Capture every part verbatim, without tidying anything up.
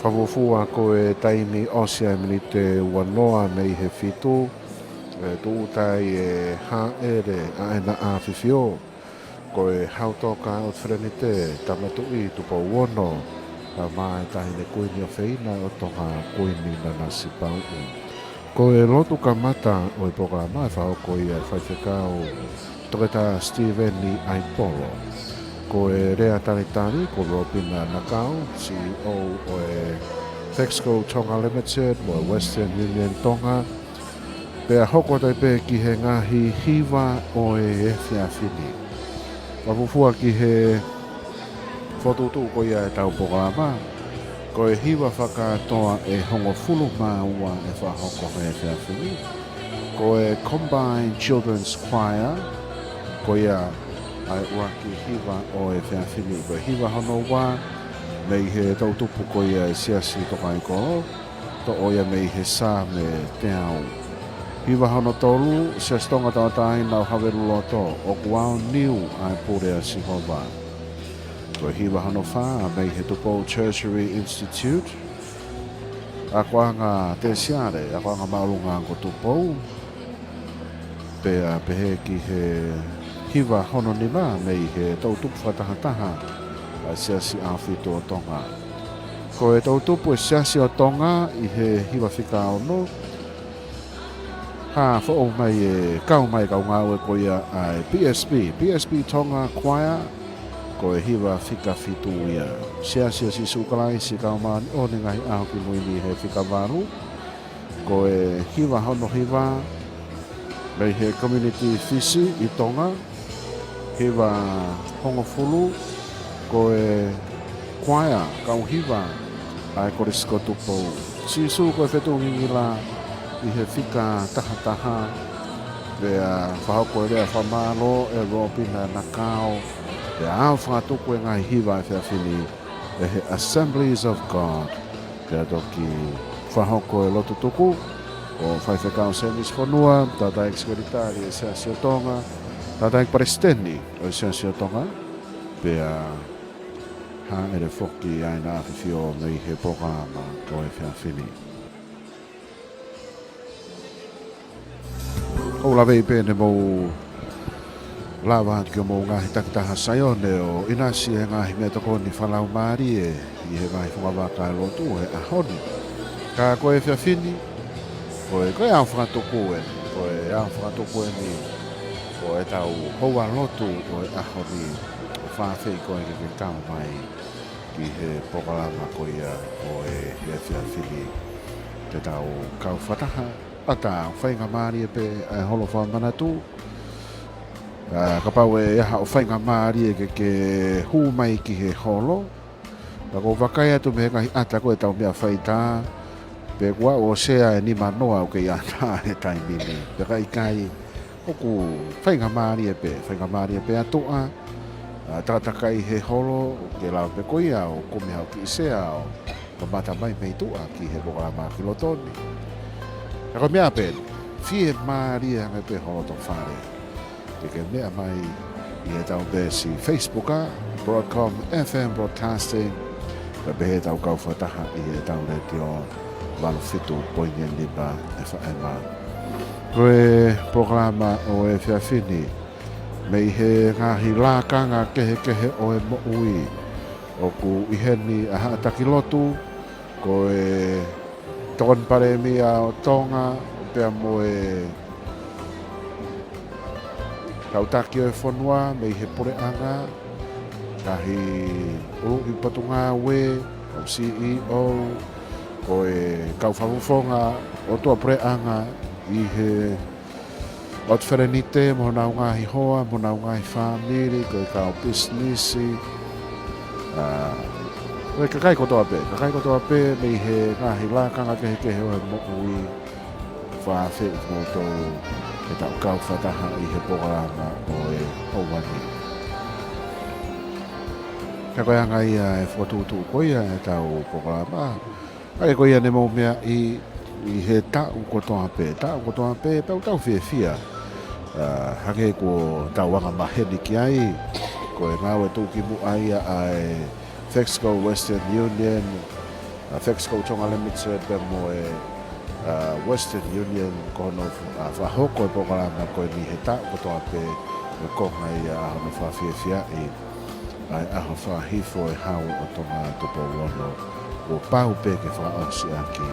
Fakafuofua ko e taimi ʻosi ʻa e miniti ua noa mei he fitu, ʻe tūʻuta ai e hāʻele ʻa ʻEna ʻAfifio. Ko e Hautoka ʻo Felenite Tama Tuʻi Tupou Ono, ʻa e Taʻahine Kuini ʻofeina ʻo Tonga, Kuini Nanasipauʻu. Ko e lotu kamata ʻo e polokalama ʻe fakahoko ia ʻe Faifekau Toketā Steven Aipolo. Ko e lea talitali ko Robina Nakao, C E O ʻo e Texaco Tonga Limited mo e Western Union Tonga. Pea hoko atu ai pē ki he ngaahi hiva ʻo e efiafi ni. Fakafuofua ki he fokotuʻutuʻu ko ia ʻetau polokalama, ko e hiva fakakātoa ʻe hongofulu mā ua ʻe fakahoko he efiafi ni. Ko e Combined Children's Choir, ko ia ʻa e ʻuluaki hiva ʻo e efiafi ni. Ko e hiva hono ua mei he toʻutupu ko ia ʻa e Siasi Tokaikoló, toʻo ia mei he Saame teau. Hiva hono tolu, Siasi Tonga Tauʻatāina ʻo Haveluloto, ʻoku aoniu ʻa e Pule ʻa Sihova. Ko e hiva hono fā mei he Tupou Tertiary Institute, akoʻanga tēsiale, akoʻanga māʻolunga ko Tupou. Pea pehē ki he hiva hono nima mei he toʻutupu fakatahataha ʻa e Siasi ʻAhofitu ʻo Tonga. Ko e toʻutupu ʻa e Siasi ʻo Tonga ʻi he hiva fika ono, hā foʻou mai e kau mai kau ngāue ko ia ʻa e P S B, P S B Tonga Choir, ko e hiva fika fitu ia. Siasi ʻo Sīsū Kalaisi Kau Māʻoniʻoni ʻi he Ngaahi ʻAho Kimui Ni he fika valu. Ko e hiva hono hiva mei he Community Fisi ʻi Tonga. Hiva hongofulu, ko e kuaea kau hiva ʻa e Kolisi ko Tupou. Sīsū ko e Fetuʻu Ngingila ʻi he fika tahataha. Pea fakahoko e lea fakamālō ʻe Robina Nakao. Pea ʻoku fakatuku e ngaahi hiva ʻo e efiafi ni ʻe he Assemblies of God. Pea toki fakahoko e lotu tuku ʻo Faifekau Semisi Fonua, Tangataʻeiki Sekelitali ʻo e Siasi ʻo Tonga, Tangataʻeiki Palesiteni ʻo e Siasi ʻo Tonga, pea hāʻele foki ʻa ʻEna ʻAfifio mei he polokalama ʻo e efiafi ni. ʻOku ou lave pē ne mou lava atu ki hoʻomou ngaahi takitaha Saione ʻo ʻinasi he ngaahi meʻatokoni fakalaumālie ʻi he ngaahi fungavaka ʻo e lotu he ʻaho ni. Ka ko e efiafi ni, ko e, ko e ʻaho fakatuku eni, ko e ʻaho fakatuku eni ʻo ʻetau houa lotu ʻo e ʻaho ni, ʻoku fakaafeʻi koe ke ke kau mai ki he polokalama ko ia ʻo e efiafi ni. Te tau kau fakataha, ʻatā, faingamālie pē ʻa e holo fakamanatu. ʻA, kapau ʻe ʻi ai haʻo faingamālie ke ke hū mai ki he holo. Ka ʻoku ou vakai atu mei he ngaahi ʻata ko ē ʻetau meʻa faitā, pe kuo aʻu ʻo sea e nima noa ʻoku kei ʻatā he taimi ni. Pea ka ʻikai, ʻoku faingamālie pē, faingamālie pē atu ʻa, ʻa, takatakai he holo, ke lava pē ko ia ʻo kumi haʻo kiʻi sea ʻo mamata mai mei tuʻa ki he polokalama ki loto ni. Ka ko e meʻa pē, fiemālie ange pē ho loto fale ke ke meʻa mai ʻi heʻetau peesi Facebook ʻa Broadcom F M Broadcasting, pea pehē ʻetau kau fakataha ʻi heʻetau letiō valu fitu poini nima F M. Ko e polokalama ʻo e efiafi ni, mei he ngaahi lakanga kehekehe ʻo e moʻui, ʻoku ʻi heni ʻa haʻa taki lotu, ko e Tokoni Palēmia ʻo Tonga, pea mo e kau taki ʻo e fonua mei he puleʻanga, ngaahi ʻuluʻi potungāue, kau C E O, ko e kau fakafofonga ʻo e tuʻapuleʻanga ʻi he ʻOtu Felenite mo honau ngaahi hoa, mo honau ngaahi fāmili, ko e kau pisinisi. ʻA, ko e kakai kotoa pē, kakai kotoa pē mei he ngaahi lakanga kehekehe ʻo e moʻui, fakaafeʻi kimoutolu ke tau kau fakataha ʻi he polokalama ʻo e houa ni. Ka ko e anga ia e fokotuʻutuʻu ko ia ʻetau polokalama. ʻA ia ko ia ne mou meaʻi ʻi he taʻu kotoa pē, taʻu kotoa pē, pea ʻoku tau fiefia. ʻA, hangē ko ʻetau anga maheni ki ai, ko e ngāue tuʻukimuʻa ia ʻa e Texaco Western Union, ʻa Fexco Tonga Limited pea mo e, ʻa, Western Union ko hono, ʻa, fakahoko e polokalama ko eni he taʻu kotoa pē, ʻa e konga ia ʻa hono fakafiefiaʻi ʻa e ʻaho fakahifo e Hau ʻo Tonga Tupou Ono, kuo pau pē ke fakaʻosi ʻaki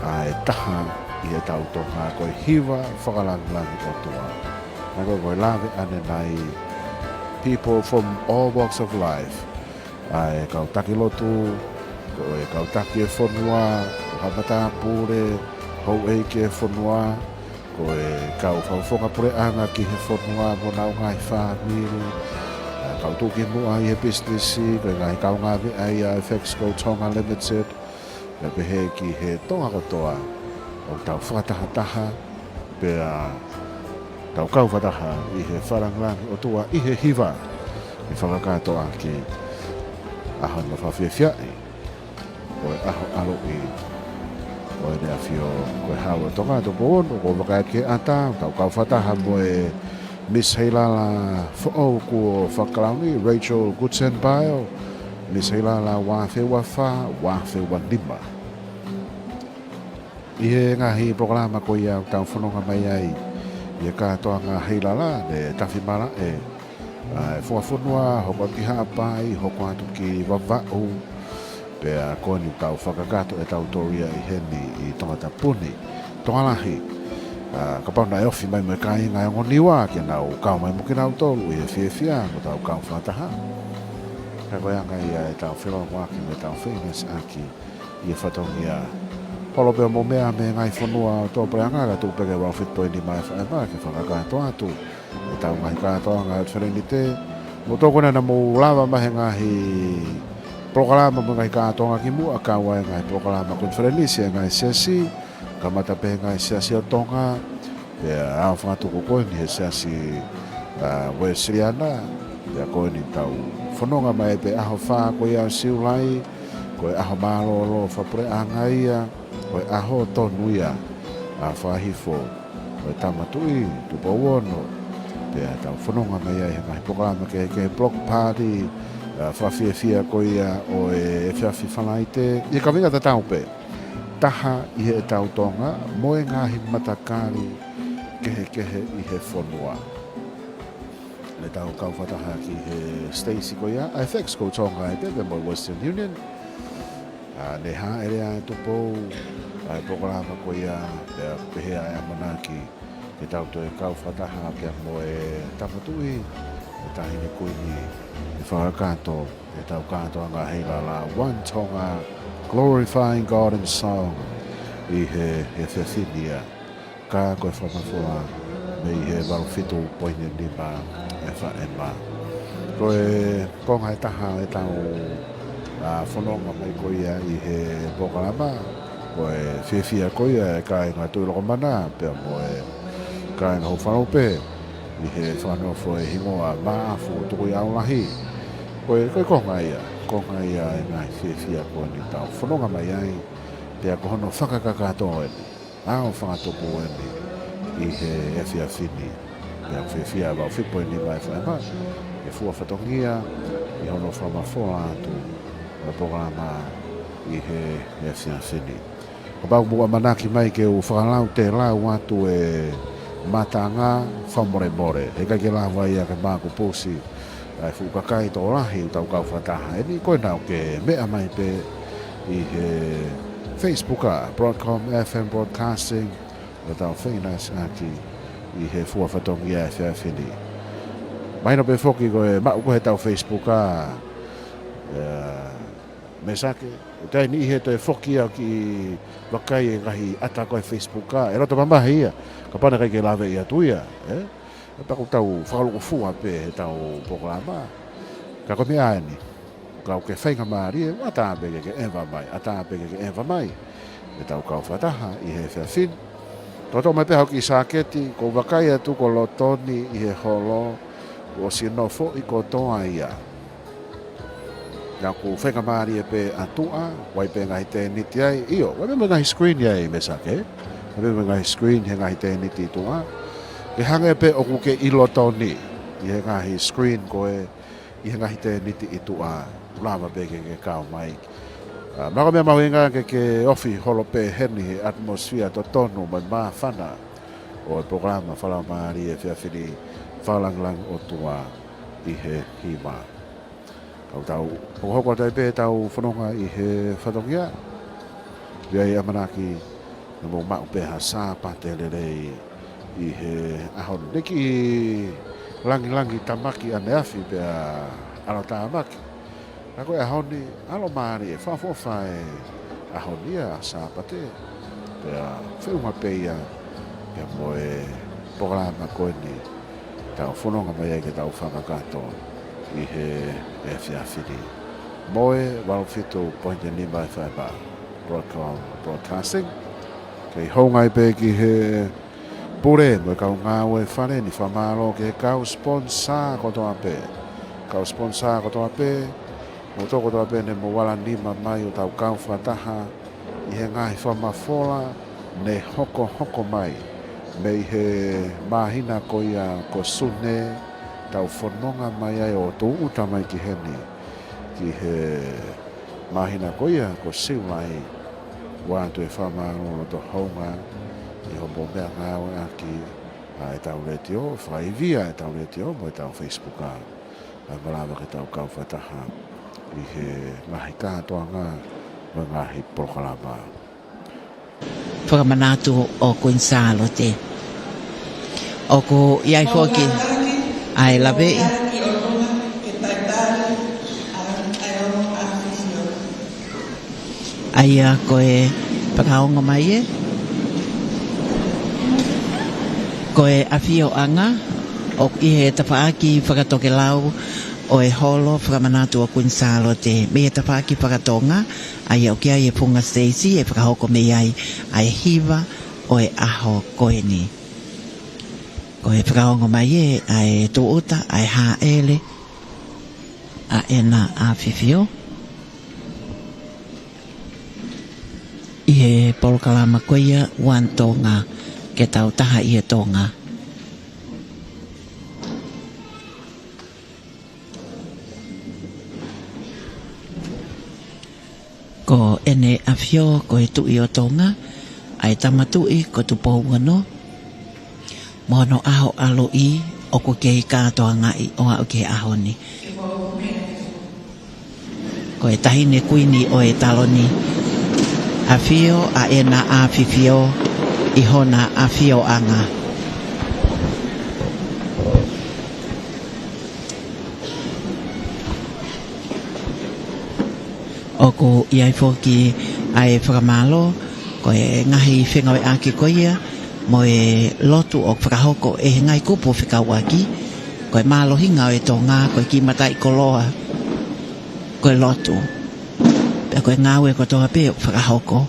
ʻa e taha ʻi heʻetau Tonga ko e hiva fakalangilangi ʻOtua. Naʻe ko e lave ʻanenai, people from all walks of life, ʻa e kau taki lotu, ko e kau taki e fonua, ko ha matāpule, houʻeiki e fonua, ko e kau fakafofonga puleʻanga ki he fonua mo honau ngaahi fāmili, ʻa e kau tuʻukimuʻa ʻi he pisinisi, ko e ngaahi kaungāmeʻa ia ʻa e Fexco Tonga Limited, pea pehē ki he Tonga kotoa, ʻoku tau fakatahataha, pea tau kau fakataha ʻi he fakalangilangi ʻOtua ʻi he hiva, ʻi he fakakātoa ki he ʻaho hono fakafiefiaʻi ʻo e ʻaho ʻaluʻi ʻo ʻEne ʻAfio ko e Hau ʻo Tonga Tupou Ono. Ko e vakai ki he ʻata, tau kau fakataha mo e Miss Heilala foʻou kuo fakakalauni, Rachel Guttenbeil, Miss Heilala ua afe ua fā, ua afe ua nima. ʻI he ngaahi polokalama ko ia ʻoku tau fononga mai ai ʻi he kātoanga Heilala, ne tafi malaʻe ʻa e fua fonua, hoko atu ki Haʻapai, hoko atu ki Vavaʻu, pea ko eni tau fakakakato ʻetau toria ʻi heni ʻi Tongatapu ni, Tonga Lahi. ʻA, kapau naʻe ofi mai mo e kāinga ʻo e ongo Niua ke nau kau mai mo kinautolu ʻi he fiefia mo tau kau fakataha. Ka ko e anga ia ʻetau felōngoaki mo ʻetau feinasiʻaki ʻi he fatongia. Holo pē mo meʻa mei he ngaahi fonua ʻo e tuʻapuleʻanga, ka tuku pē ke valu fitu poini nima F M ke fakakakato atu ʻetau ngaahi kātoanga ʻo e Felenite. Mo tokona naʻa mou lava mai he ngaahi polokalama mo e ngaahi kātoanga kimuʻa, kau ai e ngaahi polokalama konifelenisi ʻa e ngaahi siasi, kamata pē he ngaahi siasi ʻo Tonga, pea aʻu fakatuku ko eni he siasi, ʻa, Uēsiliana, pea ko eni tau fononga mai pē ʻaho fā ko ia ʻo Siulai, ko e ʻaho mālōlō fakapuleʻanga ia, ko e ʻaho tonu ia ʻa e fakahifo ʻo e Tama Tuʻi Tupou Ono, pea tau fononga mai ai he ngaahi polokalama kehekehe, block party, ʻa, fakafiefia ko ia ʻo e efiafi Falaite, ʻi he kaveinga tatau pē, taha ʻi heʻetau Tonga mo e ngaahi matakali kehekehe ʻi he fonua. Ne tau kau fakataha ki he siteisi ko ia ʻa e Fexco Tonga ʻe pehē mo e Western Union. ʻA, ne hāʻele ʻa e Tupou ʻa e polokalama ko ia, pea pehē ʻa e ʻamanaki ke tau toe kau fakataha pea mo e Tama Tuʻi, e Taʻahine Kuini, ʻi he fakakakato ʻetau kātoanga Heilala, One Tonga, Glorifying God in Song, ʻi he, he efiafi ni ia. Ka ko e fakamafola mei he valu fitu poini nima F M. Ko e konga ʻe taha ʻetau, ʻa, fononga mai ko ia ʻi he polokalama, ko e fiefia ko ia e kāinga Tuʻi Lokomana, pea mo e kāinga Houfa Lupe, ʻi he fakanofo e hingoa Maʻafu Tukuʻiʻaulahi. Ko e, ko e konga ia, konga ia e ngaahi fiefia ko eni tau fononga mai ai, pea ko hono fakakakato eni, ʻaho fakatupu eni ʻi he efiafi ni. Pea fiefia e valu fitu poini nima F M ke fua fatongia ʻi hono fakamafola atu ʻo e polokalama ʻi he efiafi ni. Kapau ʻoku mou ʻamanaki mai ke u fakalautelau atu e matanga, fakamolemole, heʻikai ke lava ia ke makupusi ʻa e fuʻu kakai tokolahi ʻoku tau kau fakataha eni, ko ena ʻoku ke meʻa mai pē ʻi he Facebook ʻa Broadcom F M Broadcasting, ʻo tau feinasiʻaki ʻi he fua fatongia efiafi ni. Mahino pē foki ko e maʻu ko ē heʻetau Facebook ʻa, ʻa, Mesake, ʻoku ʻi ai e niʻihi ʻe toe foki ʻo kiʻi vakai e ngaahi ʻata ko ē Facebook ʻa, ʻe loto mamahi ia, kapau naʻe ʻikai ke laveʻi atu ia, ē? Pea ʻoku tau fakalūkufua pē heʻetau polokalama. Ka ko e meʻa eni, ka ʻoku ke faingamālie, ʻatā pē ke ke ʻeva mai, ʻatā pē ke ke ʻeva mai. Ke tau kau fakataha ʻi he efiafi ni. Toʻotoʻo mai pē haʻo kiʻi sāketi, ʻoku ou vakai atu ko Lotoni ʻi he holo, kuo ʻosi nofoʻi kotoa ia. Naʻa ku faingamālie pē ʻa tuʻa, ʻoku ʻi ai pē ngaahi tēniti ai, ʻio, ʻoku ʻi ai pē mo e ngaahi screen ia ʻi Mesake. ʻOku ʻi ai pē mo e ngaahi screen he ngaahi tēniti ʻi tuʻa. Ke hangē pē ʻoku ke ʻi Lotoni ʻi he ngaahi screen ko ē ʻi he ngaahi tēniti ʻi tuʻa, ʻoku lava pē ke ke kau mai. Maka mea mahuʻinga ke ke ofi holo pē heni he atmosphere totonu mo e māfana ʻo e polokalama fakalaumālie efiafi ni, Fakalāngilangi ʻOtua ʻi he Hiva. Ka tau hokohoko atu ai pē ʻetau fononga ʻi he fatongia, ʻoku ʻi ai e ʻamanaki ke mou maʻu pē ha Sāpate lelei ʻi he ʻaho ni. Neʻikiʻi langilangiʻi tamaki ʻaneafi pea ʻalu tāmaki. Ka ko e ʻaho ni, ʻalu mālie, fakaʻofoʻofa e ʻaho ni ʻa Sāpate. Pea feʻunga pē ia, ia mo e polokalama ko eni, tau fononga mai ai ke tau fakakakato ʻi he efiafi ni. Mo e valu fitu poini nima F M Broadcom-, Broadcasting. Kei hounga ai pē ki he pule mo e kau ngāue fale ni, fakamālō ki he kau sponsor kotoa pē. Kau sponsor kotoa pē, mo toko kotoa pē ne mou ala nima mai ʻo tau kau fakataha ʻi he ngaahi fakamafola ne hokohoko mai mei he māhina ko ia ko Sune, tau fononga mai ai ʻo tūʻuta mai ki heni, ki he māhina ko ia ko Siulai. ʻOatu e fakamālō loto hounga ʻi hoʻomou meʻangāueʻaki ʻa ʻetau letiō, fakaivia ʻetau letiō mo ʻetau Facebook, ʻa e malava ke tau kau fakataha ʻi he ngaahi kātoanga mo e ngaahi polokalama. Fakamanatu ʻo Kuini Sālote. ʻOku ʻi ai foki ʻa e laveʻi. ʻA ia ko e fakaongo mai ē, ko e ʻafioʻanga ʻoku ʻi he tafaʻaki fakatokelau ʻo e holo fakamanatu ʻo Kuini Sālote, mei he tafaʻaki fakatonga, ʻa ia ʻoku ʻi ai e funga siteisi ʻe fakahoko mei ai ʻa e hiva ʻo e ʻaho ko eni. Ko e fakaongo mai ē ʻa e tūʻuta, ʻa e hāʻele ʻa ʻEna ʻAfifio ʻi he polokalama ko ia One Tonga, ke tau taha ʻi he Tonga. Ko ʻEna ʻAfio ko e Tuʻi ʻo Tonga, ʻa e Tama Tuʻi ko Tupou Ono, mo hono ʻaho ʻaloʻi ʻoku kei kātoangaʻi ʻo aʻu ki he ʻaho ni. Ko e Taʻahine Kuini ʻo e Taloni, ʻAfio ʻa ʻEna ʻAfifio ʻi hona ʻafioʻanga. ʻOku ʻi ai foki ʻa e fakamālō, ko e ngaahi fengāueʻaki ko ia mo e lotu ʻoku fakahoko ʻe he ngaahi kupu fekauʻaki, ko e mālohinga ʻo e Tonga, ko e kiʻi mataʻikoloa, ko e lotu. Pea ko e ngāue kotoa pē ʻoku fakahoko,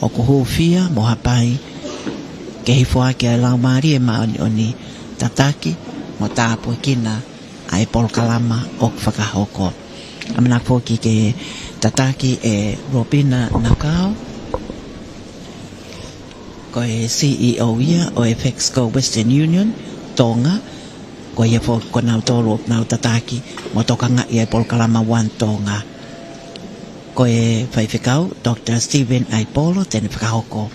ʻoku hūfia mo hapai ke hifo ʻaki ʻa e Laumālie Māʻoniʻoni, tataki mo tāpuekina ʻa e polokalama ʻoku fakahoko. ʻAmanaki foki ke tataki ʻe Robina Nakao, ko e C E O ia ʻo e Fexco Western Union Tonga, ko ia foki ko nautolu ʻoku nau tataki mo tokangaʻi ʻa e polokalama One Tonga. Ko e Faifekau Doctor Stephen Aipolo te ne fakahoko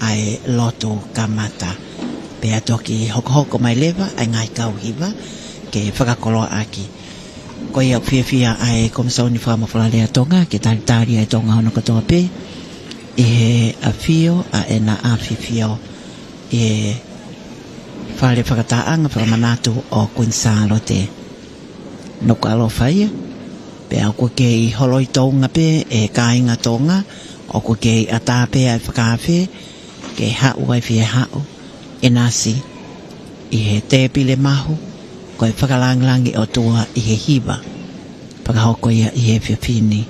ʻa e lotu kamata. Pea toki hokohoko mai leva ʻa e ngaahi kau hiva ke fakakoloaʻaki. Ko ia ʻoku fiefia ʻa e Komisoni Fakamafola Lea Tonga ke talitali ʻa e Tonga hono kotoa pē ʻi he ʻafio ʻa ʻEna ʻAfifio ʻi he fale fakatahaʻanga fakamanatu ʻo Kuini Sālote. ʻOku ʻaloʻofa ia, pea ʻoku kei holoi tounga pē ʻe he kāinga Tonga, ʻoku kei ʻatā pē ʻa e fakaafe ke haʻu ai fie haʻu ʻinasi ʻi he tēpile mahu, ko e Fakalāngilangi ʻOtua ʻi he Hiva, fakahoko ia ʻi he efiafi ni.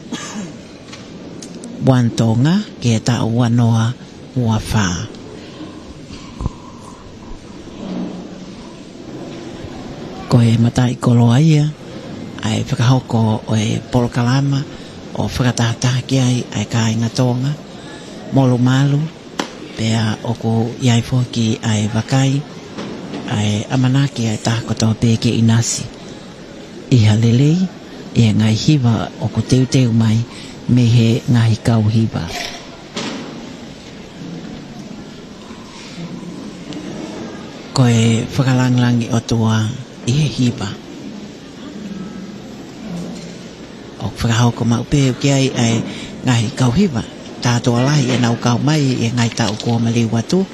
One Tonga ki he taʻu ua noa ua fā. Ko e mataʻikoloa ia ʻa e fakahoko ʻo e polokalama ʻo fakatahataha ki ai ʻa e kāinga Tonga, molumalu, pea ʻoku ʻi ai foki ʻa e vakai, ʻa e ʻamanaki ʻa e taha kotoa pē ke ʻinasi ʻi ha lelei ʻi he ngaahi hiva ʻoku teuteu mai mei he ngaahi kau hiva. Ko e fakalangilangi ʻOtua ʻi he hiva. ʻOku fakahoko maʻu pē ʻoku ʻi ai ʻa e ngaahi kau hiva. Tātoa lahi ʻenau kau mai ʻi he ngaahi taʻu kuo maliu atu.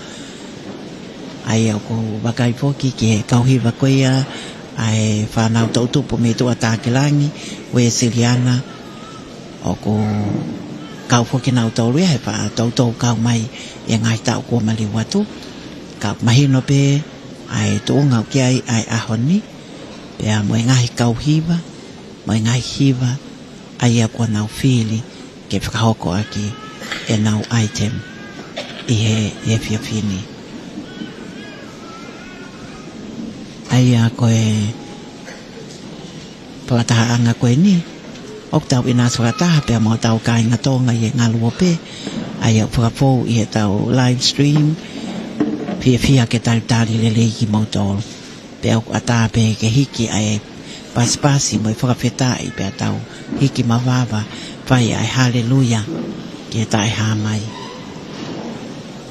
ʻA ia ʻoku vakai foki ki he kau hiva ko ia ʻa e fānau toʻutupu mei tuʻa Takilangi, Uēsiliana, ʻoku kau foki nautolu ia he faʻa toutou kau mai ʻi he ngaahi taʻu kuo maliu atu. Ka ʻoku mahino pē ʻa e tuʻunga ʻoku ʻi ai ʻa e ʻaho ni, pea mo e ngaahi kau hiva, mo e ngaahi hiva, ʻa ia kuo nau fili ke fakahoko ʻaki ʻenau item ʻi he, he efiafi ni. ʻA ia ko e fakatahaʻanga ko eni, ʻoku tau ʻinasi fakataha pea mo hotau kāinga Tonga ʻi he ngaluope, ʻa ia ʻoku fakafou ʻi heʻetau live stream, fiefia ke talitali lelei kimoutolu. Pea ʻoku ʻatā pē ke hiki ʻa e pasipasi mo e fakafetaʻi pea tau hiki mavava, fai ʻa e haleluia ki he taʻehāmai.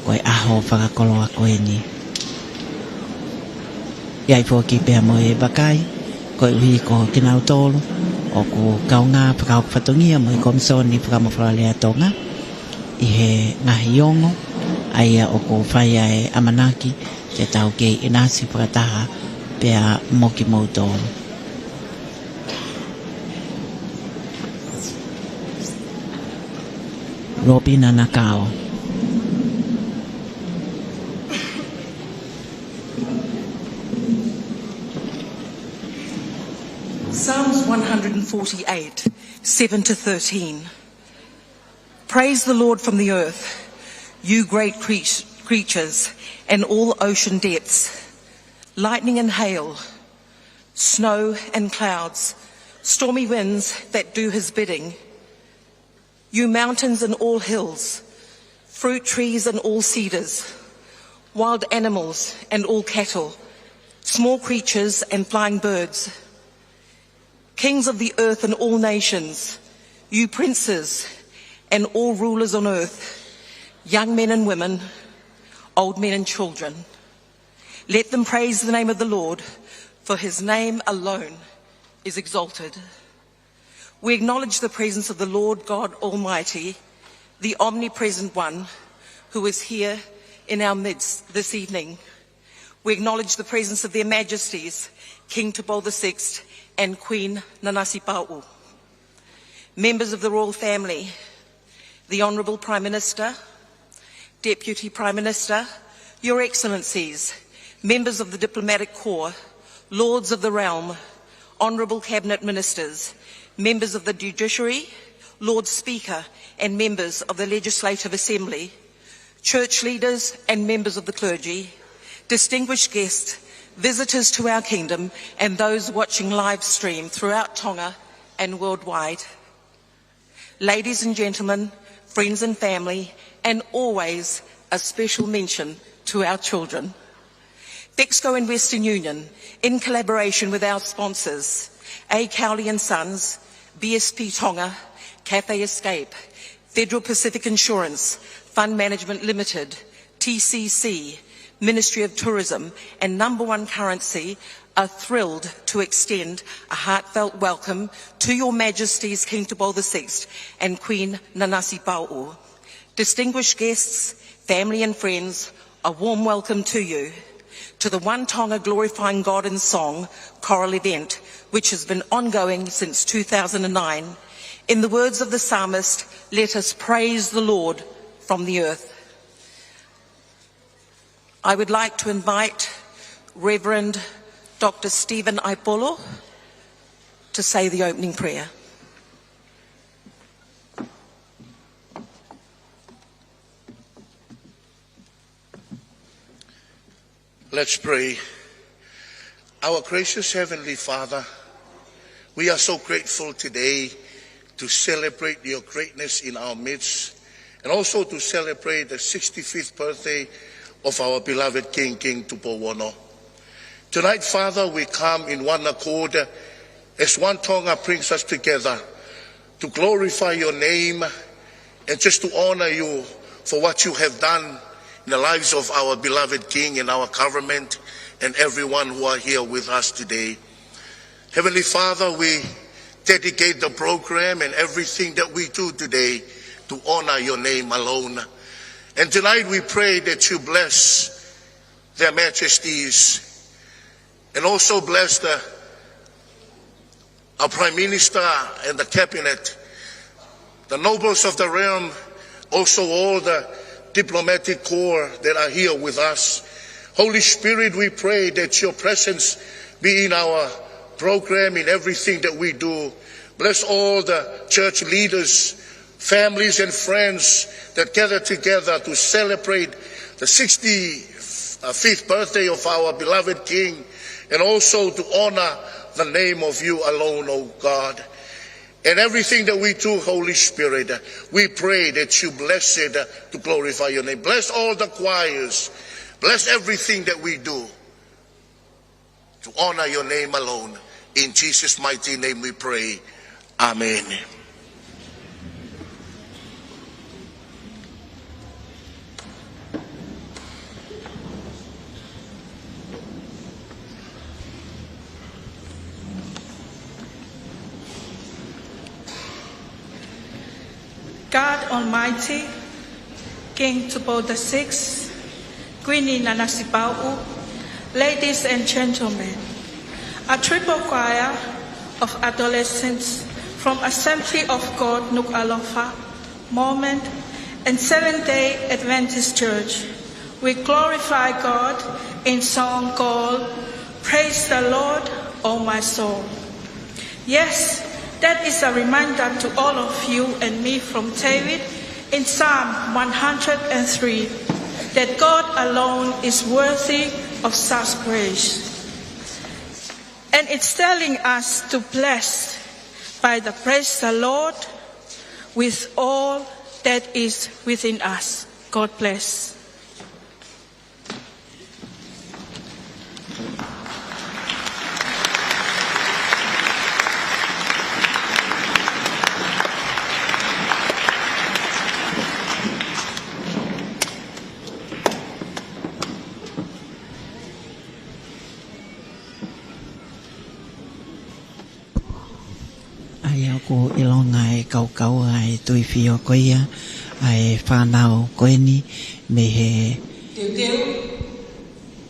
Ko e ʻaho fakakoloa ko eni. ʻI ai foki pea mo e vakai, koeʻuhi ko kinautolu ʻoku kaungā fakahoko fatongia mo e Komisoni Fakamafola Lea Tonga ʻi he ngaahi ongo, ʻa ia ʻoku fai ʻa e ʻamanaki ke tau kei ʻinasi fakataha pea mo kimoutolu. Lopina Nakao. Psalms one hundred forty-eight, seven to thirteen. Praise the Lord from the earth, you great cre-, creatures, and all ocean depths, lightning and hail, snow and clouds, stormy winds that do his bidding. You mountains and all hills, fruit trees and all cedars, wild animals and all cattle, small creatures and flying birds, kings of the earth and all nations, you princes and all rulers on earth, young men and women, old men and children. Let them praise the name of the Lord, for his name alone is exalted. We acknowledge the presence of the Lord God Almighty, the omnipresent one, who is here in our midst this evening. We acknowledge the presence of their Majesties, King Tupou the sixth and Queen Nanasipauʻu. Members of the royal family, the Honourable Prime Minister, Deputy Prime Minister, Your Excellencies, members of the diplomatic corps, lords of the realm, honourable cabinet ministers, members of the judiciary, Lord Speaker and members of the Legislative Assembly, church leaders and members of the clergy, distinguished guests, visitors to our kingdom, and those watching live stream throughout Tonga and worldwide. Ladies and gentlemen, friends and family, and always a special mention to our children. Fexco and Western Union, in collaboration with our sponsors, A Cowley and Sons, B S P Tonga, Cathay Escape, Federal Pacific Insurance, Fund Management Limited, T C C, Ministry of Tourism, and Number One Currency, are thrilled to extend a heartfelt welcome to Your Majesties King Tupou the sixth and Queen Nanasipauʻu. Distinguished guests, family and friends, a warm welcome to you to the One Tonga Glorifying God in Song choral event, which has been ongoing since two thousand and nine. In the words of the psalmist, "Let us praise the Lord from the earth." I would like to invite Reverend Doctor Stephen Aipolo to say the opening prayer. Let's pray. Our gracious Heavenly Father, we are so grateful today to celebrate your greatness in our midst and also to celebrate the sixty-fifth birthday of our beloved King, King Tupou Ono. Tonight, Father, we come in one accord as One Tonga brings us together to glorify your name and just to honor you for what you have done in the lives of our beloved King and our government and everyone who are here with us today. Heavenly Father, we dedicate the program and everything that we do today to honor your name alone. And tonight we pray that you bless their majesties and also bless the, our Prime Minister and the cabinet, the nobles of the realm, also all the diplomatic corps that are here with us. Holy Spirit, we pray that your presence be in our program, in everything that we do. Bless all the church leaders, families and friends that gather together to celebrate the sixty-fifth birthday of our beloved King and also to honor the name of you alone, O God. And everything that we do, Holy Spirit, we pray that you bless it to glorify your name. Bless all the choirs. Bless everything that we do to honor your name alone. In Jesus' mighty name we pray. Amen. God Almighty, King Tupou the Sixth, Kuini Nanasipauʻu, ladies and gentlemen, a triple choir of adolescents from Assembly of God Nukuʻalofa, Mormon, and Seventh-day Adventist Church, we glorify God in song called Praise the Lord, O My Soul. Yes, that is a reminder to all of you and me from David in Psalm one hundred and three, that God alone is worthy of such praise. And it's telling us to bless by the praise the Lord with all that is within us. God bless. ʻA ia ʻoku ʻilonga e kaukaua ʻa e Tuifio ko ia ʻa e fānau ko eni mei he Teuteu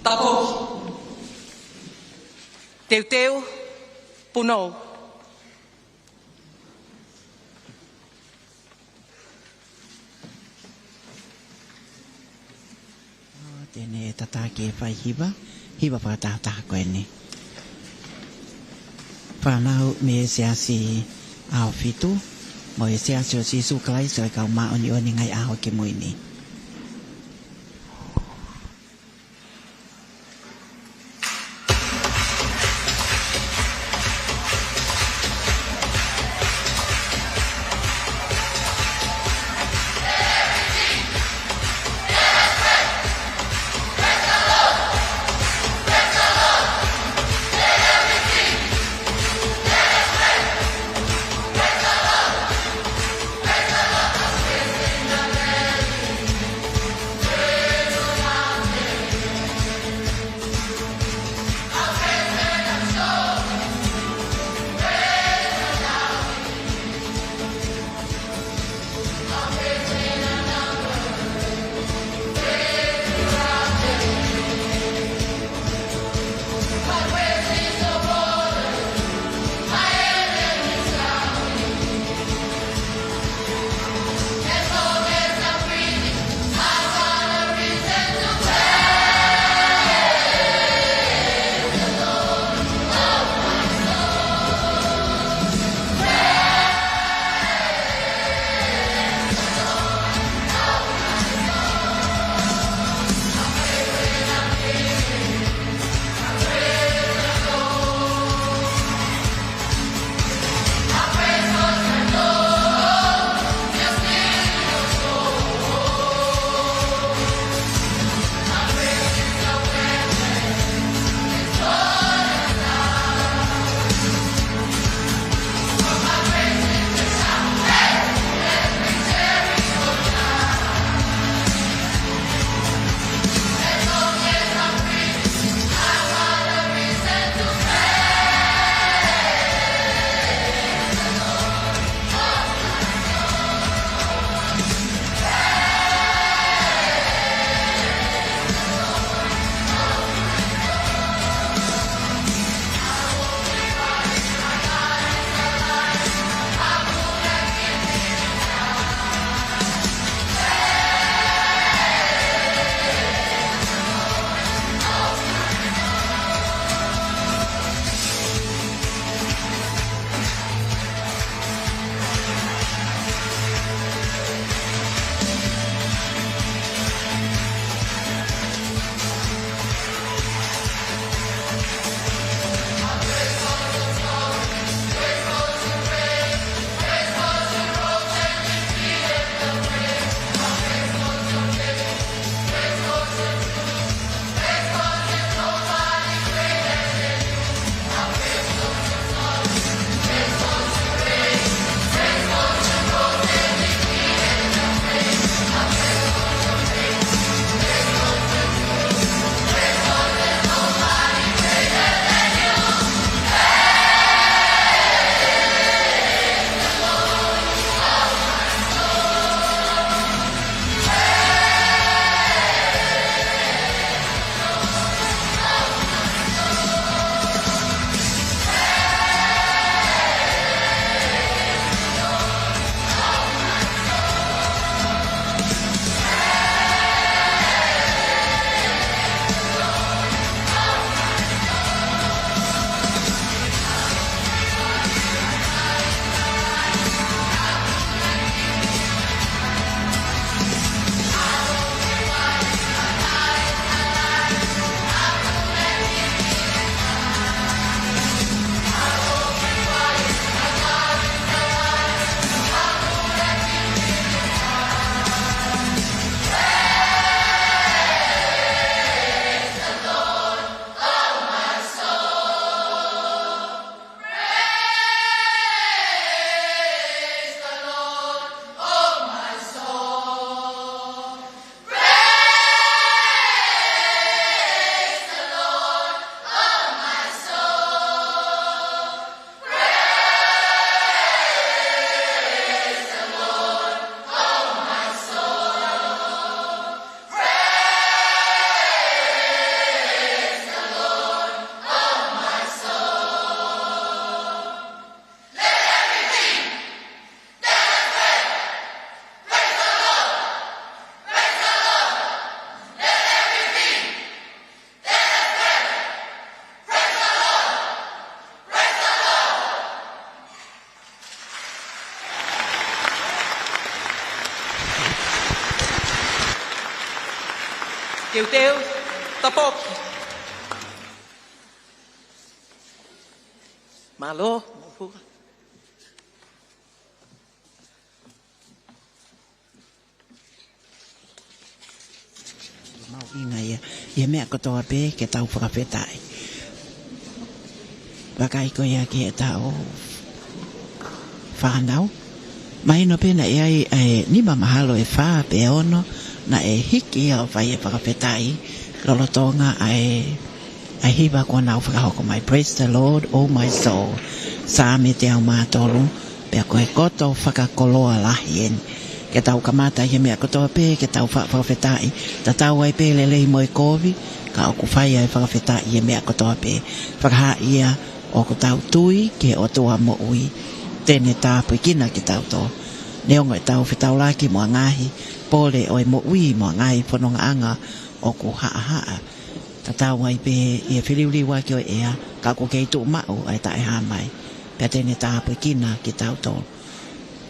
Tapoki. Teuteu Punou. Te ne tataki e fai hiva, hiva fakatahataha ko eni. Fānau mei he Siasi ʻAhofitu, mo e Siasi ʻo Sīsū Kalaisi ʻo e Kau Māʻoniʻoni ʻi he Ngaahi ʻAho Kimui Ni. Teuteu, tapoki. Mālō. Mahuʻinga ia, ʻi he meʻa kotoa pē ke tau fakafetaʻi. Vakai ko ia ki heʻetau fānau. Mahino pē naʻe ʻi ai ʻa e nima mahalo ʻe fā pe ono, naʻe hiki ia ʻo fai e fakafetaʻi lolotonga ʻa e, ʻa e hiva kuo nau fakahoko mai. Praise the Lord, oh my soul. Saame teau mā tolu, pea ko e koto fakakoloa lahi eni. Ke tau kamata ʻi he meʻa kotoa pē, ke tau fa-, fakafetaʻi. Tatau ai pē lelei mo e kovi, ka ʻoku fai ʻa e fakafetaʻi ʻi he meʻa kotoa pē. Fakahā ia ʻoku tau tui ki he ʻOtua moʻui, te ne tāpuekina kitautolu. Neongo ʻetau fetaulaki mo e ngaahi pole ʻo e moʻui mo e ngaahi fonongaʻanga ʻoku haʻahaʻa. Tatau ai pē ʻi he feliuliuaki ʻo e ʻea, ka ʻoku kei tuʻu maʻu ʻa e taʻehāmai. Pea te ne tāpuekina kitautolu.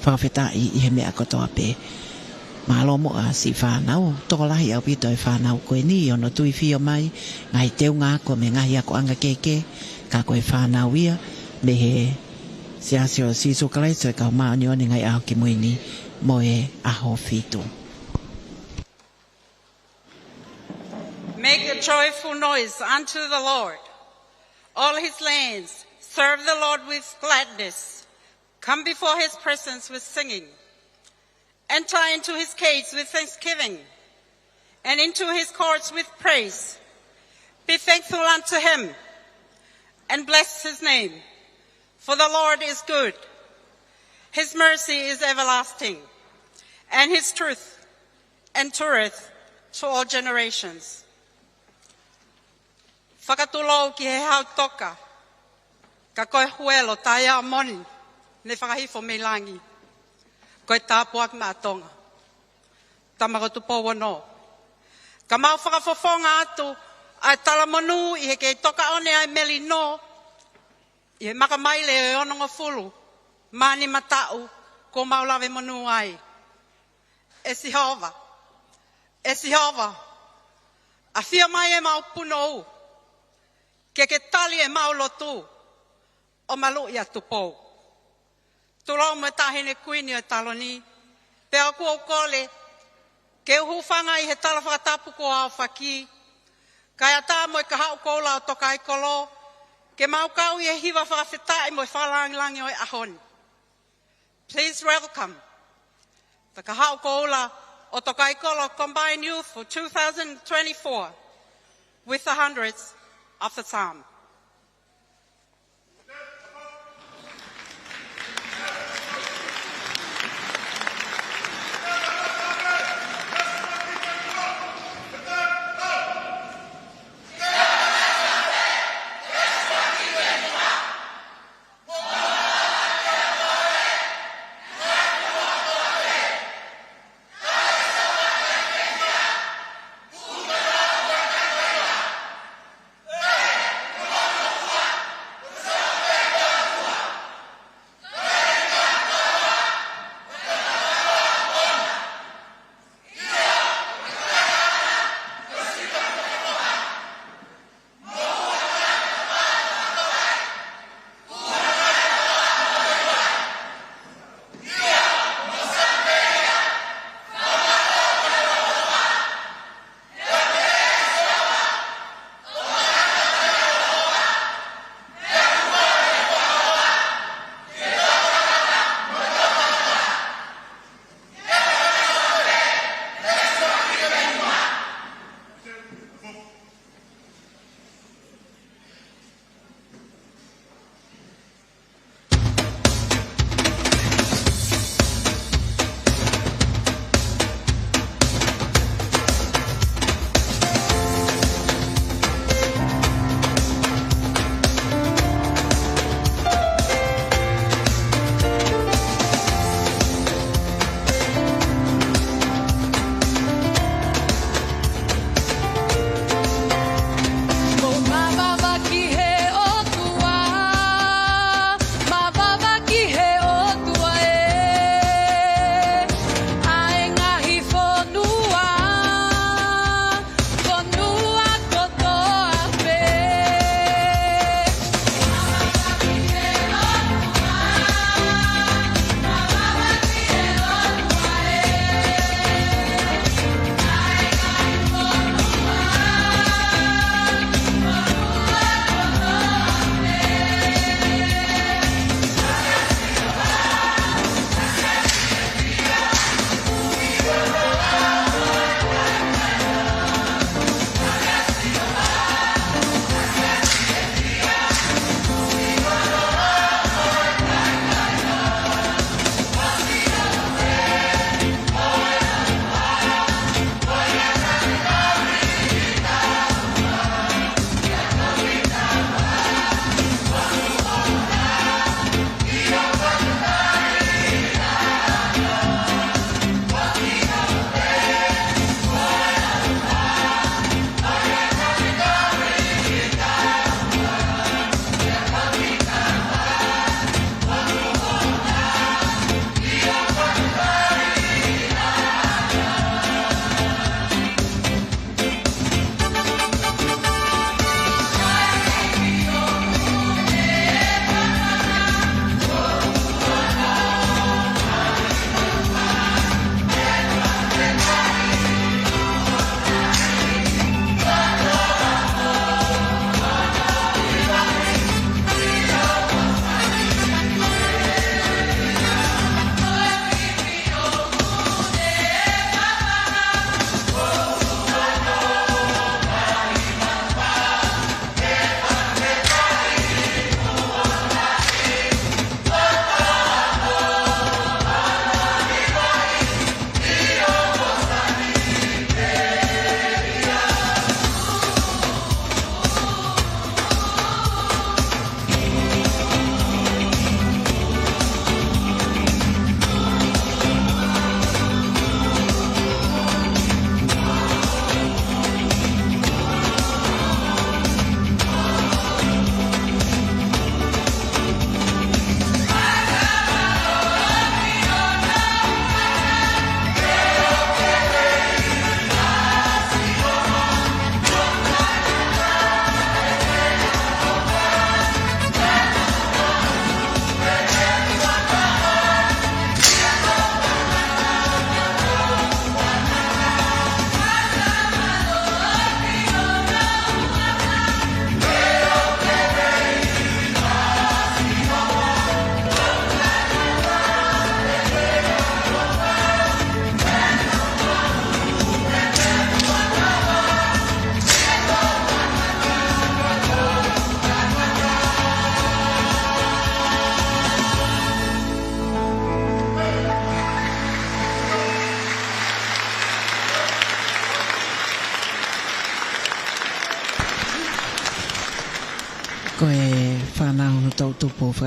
Fakafetaʻi ʻi he meʻa kotoa pē. Mālō muʻa siʻi fānau, tokolahi ʻaupito e fānau ko eni ʻi hono tuifio mai, ngaahi teunga ako mei he ngaahi akoʻanga kehekehe, ka ko e fānau ia mei he Siasi ʻo Sīsū Kalaisi ʻo e Kau Māʻoniʻoni ʻi he Ngaahi ʻAho Kimui Ni mo e ʻAho Fitu. Make a joyful noise unto the Lord, all his lands. Serve the Lord with gladness. Come before his presence with singing. Enter into his gates with thanksgiving, and into his courts with praise. Be thankful unto him, and bless his name. For the Lord is good. His mercy is everlasting, and his truth endureth to all generations. Fakatulou ki he hau toka, ka ko e huelo taʻeʻaonga ne fakahifo mei langi. Ko e tāpuaki maʻa Tonga. Tama ko Tupou Ono. Ka mau fakafofonga atu ʻa e talamonū ʻi he kei toka ʻo ne ʻa e melino, ʻi he makamaile ʻo e onongofulu mā nima taʻu kuo mau lave monū ai. ʻE Sihova, ʻe Sihova, ʻafio mai ʻemau punou, ke ke tali ʻemau lotu, ʻo maluʻi ʻa Tupou. Tulou mo e Taʻahine Kuini ʻo e Taloni, pea ʻoku ou kole ke u hūfanga ʻi he tala fakatapu kuo aofaki, kae ʻatā mo e Kahaʻu Koula ʻo Tokaikolo, ke mau kau ʻi he hiva fakafetaʻi mo e fakalāngilangi ʻo e ʻaho ni. Please welcome the Kahaʻu Koula ʻo Tokaikolo Combined Youth for two thousand twenty-four with the hundreds of the Psalm.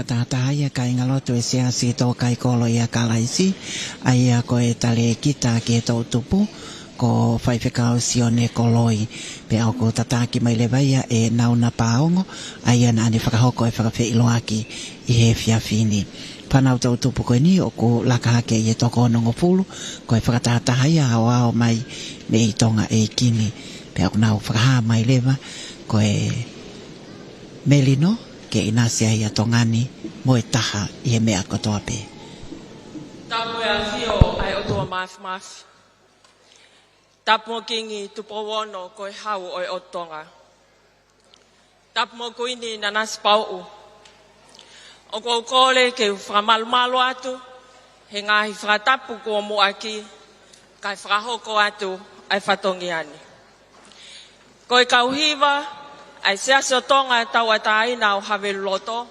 Tātāia kāingalotu ʻo e Siasi Tōkaikolo ʻia Kalaisi, ʻa ia ko e talēkita ki he toʻutupu, ko Faifekau Sione Koloi, pea ʻoku tataki mai leva ia ʻe Nauna Paongo, ʻa ia naʻa ne fakahoko e fakafeʻiloaki ʻi he efiafi ni. Fānau toʻutupu ko eni ʻoku laka hake ʻi he toko onongofulu, ko e fakatahataha ia ʻo aʻu mai mei Tonga ʻEiki ni. Pea ʻoku nau fakahā mai leva, ko e melino ke ʻinasi ai ʻa Tonga ni mo e taha ʻi he meʻa kotoa pē. Tapu ʻa e ʻAfio ʻa e ʻOtua Māfimafi. Tapu mo Kingi Tupou Ono ko e Hau ʻo e ʻOtu Tonga. Tapu mo Kuini Nanasipauʻu. ʻOku ou kole ke u fakamalumalu atu he ngaahi fakatapu kuo muʻaki kae fakahoko atu ʻa e fatongia ni. Ko e kau hiva ʻa e Siasi ʻo Tonga Tauʻatāina ʻo Haveluloto,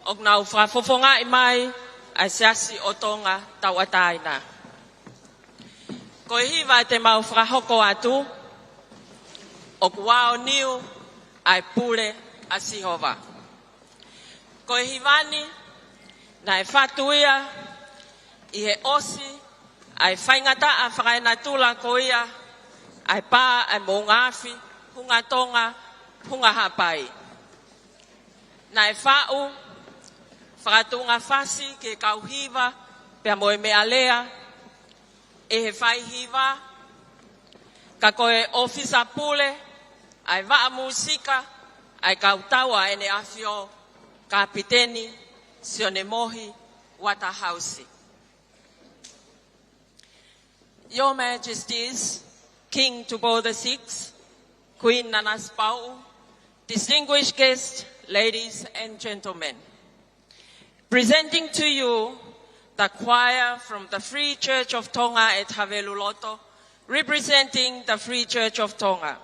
ʻoku nau fakafofongaʻi mai ʻa e Siasi ʻo Tonga Tauʻatāina. Ko e hiva te mau fakahoko atu, ʻOku Aoniu ʻa e Pule ʻa Sihova. Ko e hiva ni, naʻe fatu ia ʻi he ʻosi ʻa e faingataʻa fakaenatula ko ia ʻa e pā ʻa e moʻunga afi, Hunga Tonga, Hunga Haʻapai. Naʻe faʻu fakatuʻunga fasi ki he kau hiva pea mo e meʻalea ʻe he faihiva, ka ko e ʻōfisa pule ʻa e vaʻa mūsika ʻa e kau tau ʻa ʻEne ʻAfio, Kapiteni Sione Mohi Uatahausi. Your Majesties, King Tupou the Sixth, Queen Nanasipauʻu, distinguished guests, ladies and gentlemen. Presenting to you the choir from the Free Church of Tonga at Haveluloto, representing the Free Church of Tonga.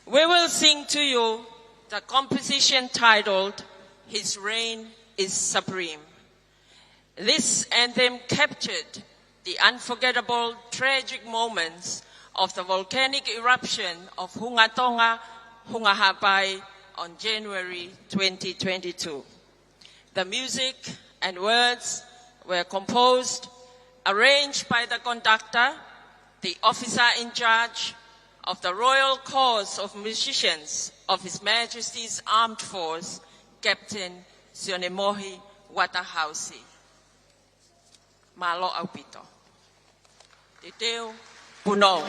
We will sing to you the composition titled His Reign is Supreme. This anthem captured the unforgettable tragic moments of the volcanic eruption of Hunga Tonga, Hunga Haʻapai on January twenty twenty-two. The music and words were composed, arranged by the conductor, the officer in charge of the Royal Corps of Musicians of His Majesty's Armed Force, Captain Sione Mohi Uatahausi. Mālō ʻaupito. Teuteu, punou.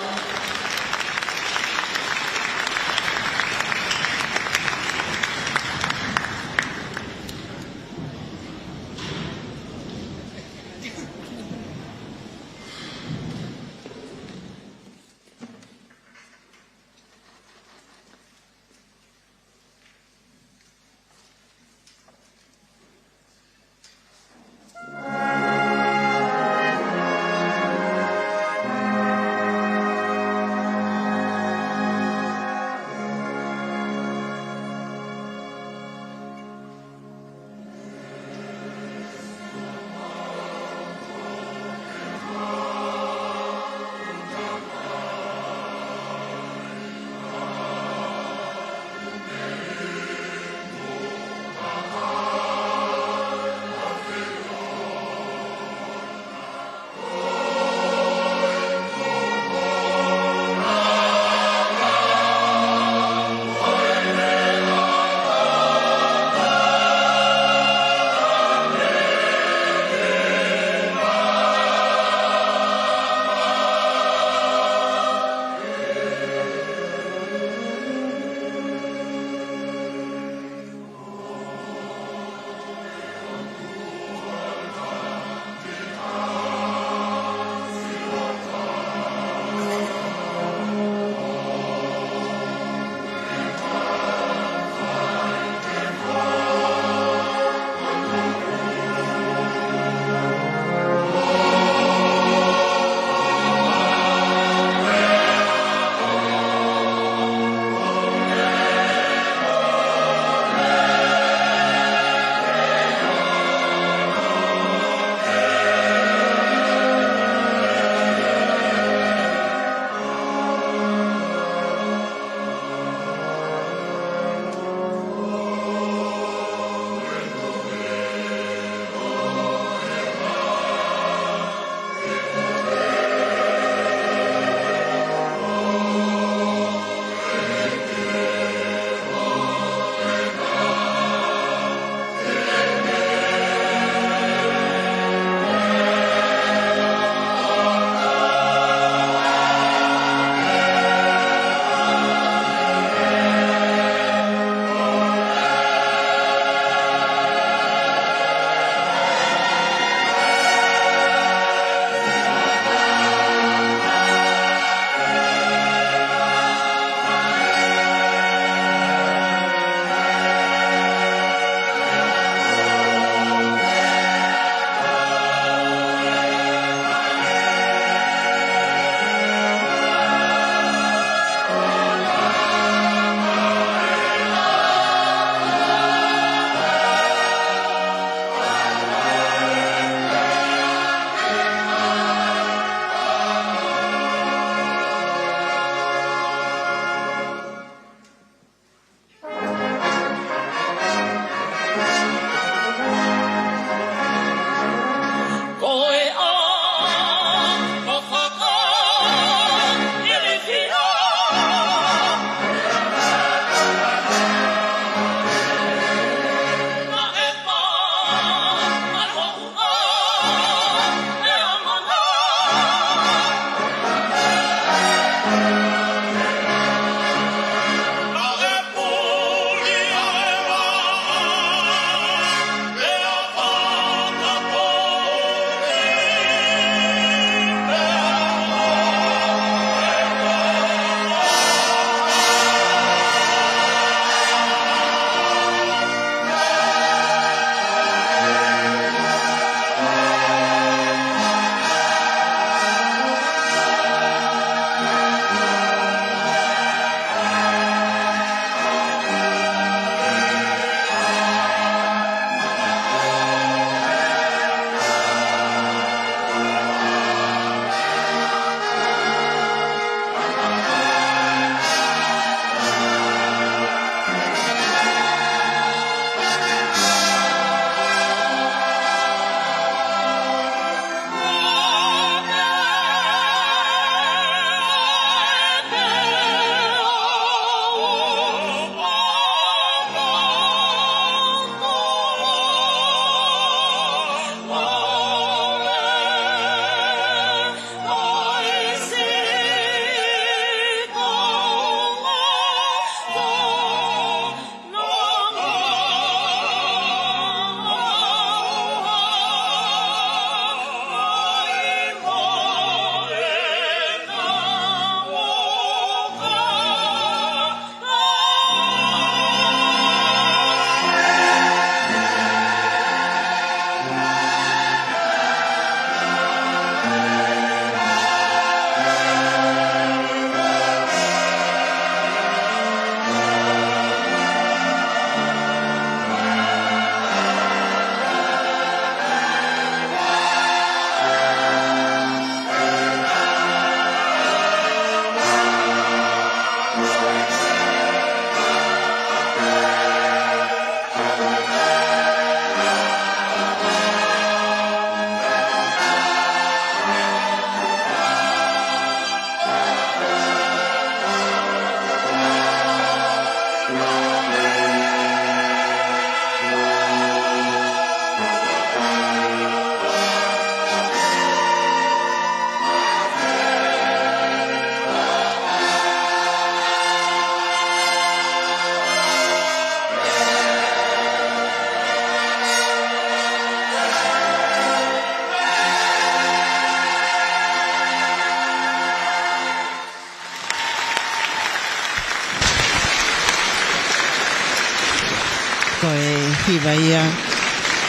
Ia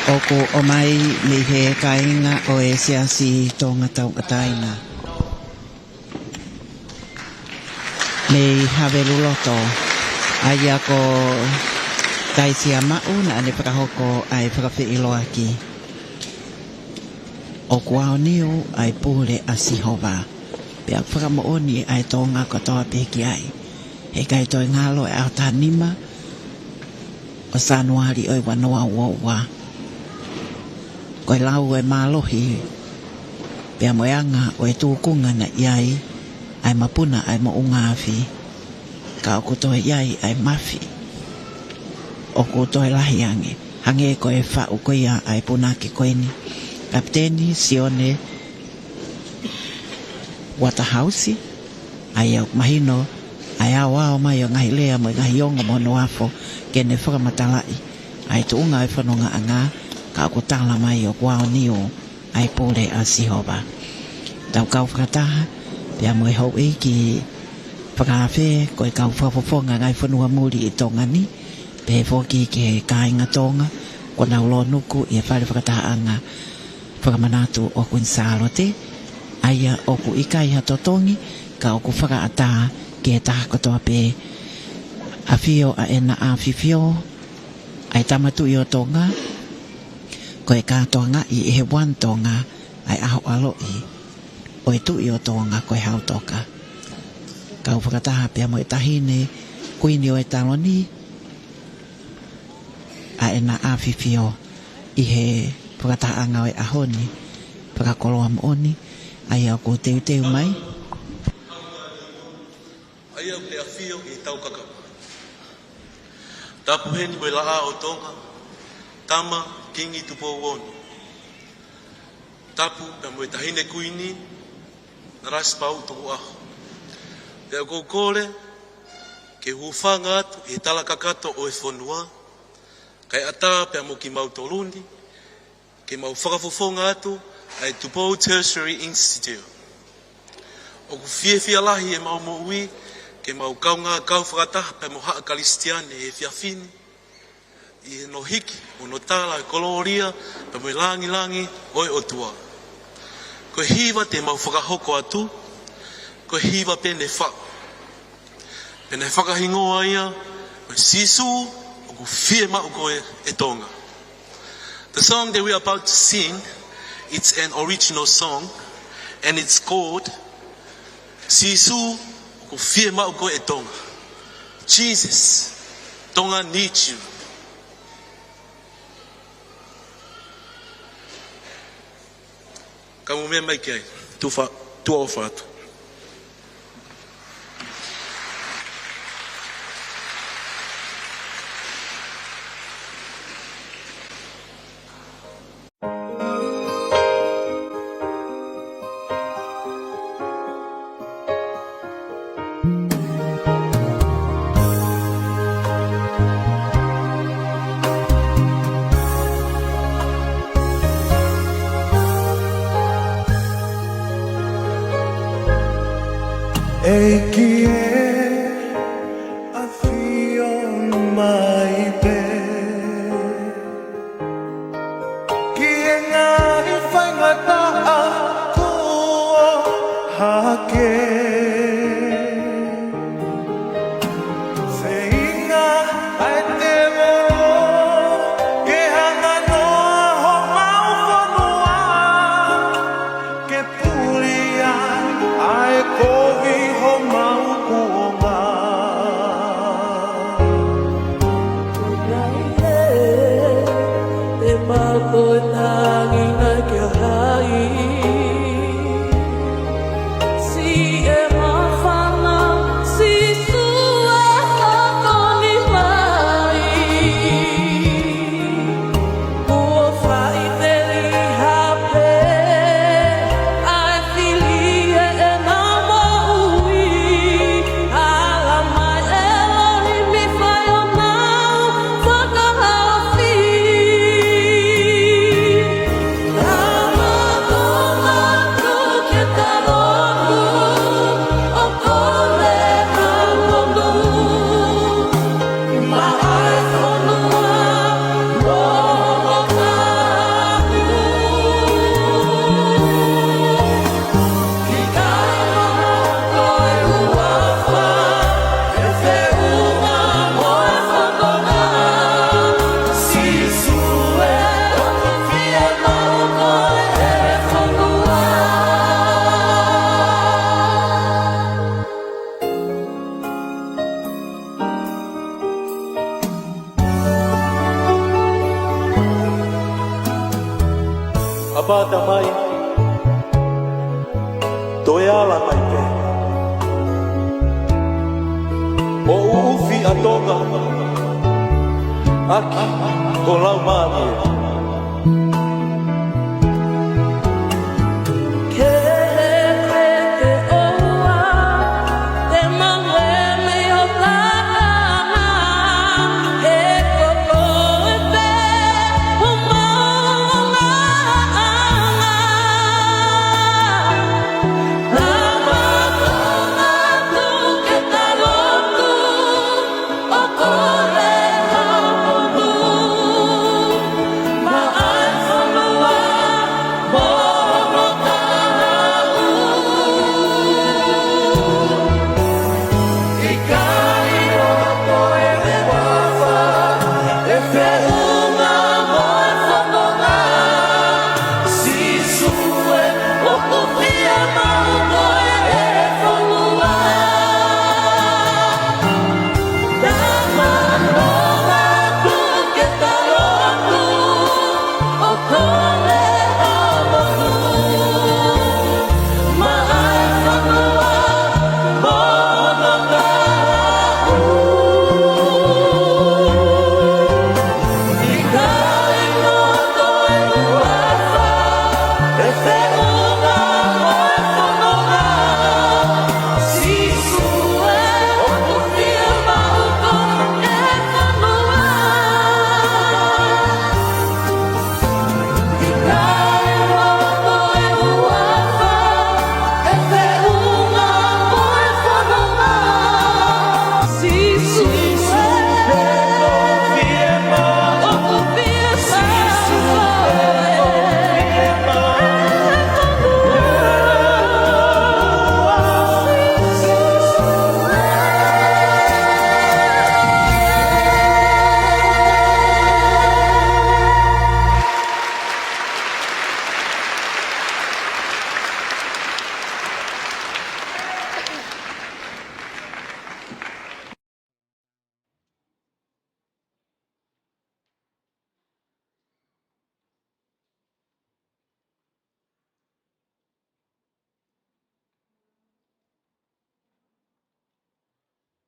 ʻoku ʻomai mei he kāinga ʻo e Siasi Tonga Tauʻatāina mei Haveluloto, ʻa ia ko Taisia Maʻu, naʻa ne fakahoko ʻa e fakafeʻiloaki. ʻOku aoniu ʻa e pule ʻa Sihova, pea fakamoʻoni ʻa e Tonga kotoa pē ki ai. He ʻikai toe ngalo ʻa e ʻaho taha nima ʻo Sānuali ʻo e ua noa ua ua. Ko e lau ʻo e mālohi pea mo e anga ʻo e tūkunga naʻe ʻi ai ʻa e mapuna ʻa e moʻunga afi, ka ʻoku toe ʻi ai ʻa e mafi, ʻoku toe lahi ange. Hangē ko e faʻu ko ia ʻa e punake ko eni, Kapiteni Sione Uatahausi, ʻa ia ʻoku mahino ʻa e aoao mai ʻo e ngaahi lea mo e ngaahi ongo mo hono afo ke ne fakamatalaʻi ʻa e tuʻunga ʻo e fonongaʻanga, ka ʻoku tala mai ʻoku aoniu ʻa e pule ʻa Sihova. Tau kau fakataha pea mo e houʻeiki fakaafe, ko e kau fakafofonga ngaahi fonua muli ʻi Tonga ni, pehē foki ki he kāinga Tonga kuo nau lōnuku ʻi he fale fakatahaʻanga fakamanatu ʻo Kuini Sālote, ʻa ia ʻoku ʻikai ha totongi, ka ʻoku fakaʻatā ki he taha kotoa pē. ʻAfio ʻa ʻEna ʻAfifio, ʻa e Tama Tuʻi ʻo Tonga, ko e kātoangaʻi ʻe he One Tonga ʻa e ʻaho ʻaloʻi ʻo e Tuʻi ʻo Tonga ko e Hautoka. Kau fakataha pea mo e Taʻahine Kuini ʻo e Taloni, ʻa ʻEna ʻAfifio, ʻi he fakatahaʻanga ʻo e ʻaho ni, fakakoloa moʻoni, ʻa ia ʻoku teuteu mai. ʻA ia ʻoku te ʻafio ʻi he tau kakapa. Tapu heni mo e Laʻā ʻo Tonga, Tama Kingi Tupou Ono. Tapu pea mo e Taʻahine Kuini, Narasi Pauʻu Tukuʻaho. Pea ʻoku ou kole ke u hūfanga atu ʻi he tala kakato ʻo e fonua, kae ʻatā pea mo kimautolu ni, ke mau fakafofonga atu ʻa e Tupou Tertiary Institute. ʻOku fiefia lahi ʻemau moʻui ke mau kaungā kau fakataha pea mo haʻa Kalisitiane he efiafi ni, ʻi hono hiki mo hono tala e kolōlia pea mo e langilangi ʻo e ʻOtua. Ko e hiva te mau fakahoko atu, ko e hiva pē ne faʻu. Pea naʻe fakahingoa ia ko e Sīsū ʻoku fiemaʻu koe ʻe Tonga. The song that we are about to sing, it's an original song, and it's called Sīsū ʻoku fiemaʻu koe ʻe Tonga. Jesus, Tonga needs you. Ka mou meʻa mai ki ai, tufa, tuʻa ʻofa atu. ʻEiki ē, ʻafio mai pē ki he ngaahi faingataʻa kuo hake. Feinga ʻa e tēvolo ke hanga noa homau fonua, ke puli ai ʻa e kovi homau kuonga. Te mau toe tangi nai ki a hai? Siʻi māfana, Sīsū ē, tokoni mai. Kuo faʻiteliha pē ʻa e fili ʻi heʻena moʻui. Ala mai ʻElohimi, fai honau fakahaofi. Tama ko Fata mai, toe ala mai pē. ʻO uʻufi ʻa Tonga ʻaki ho laumālie.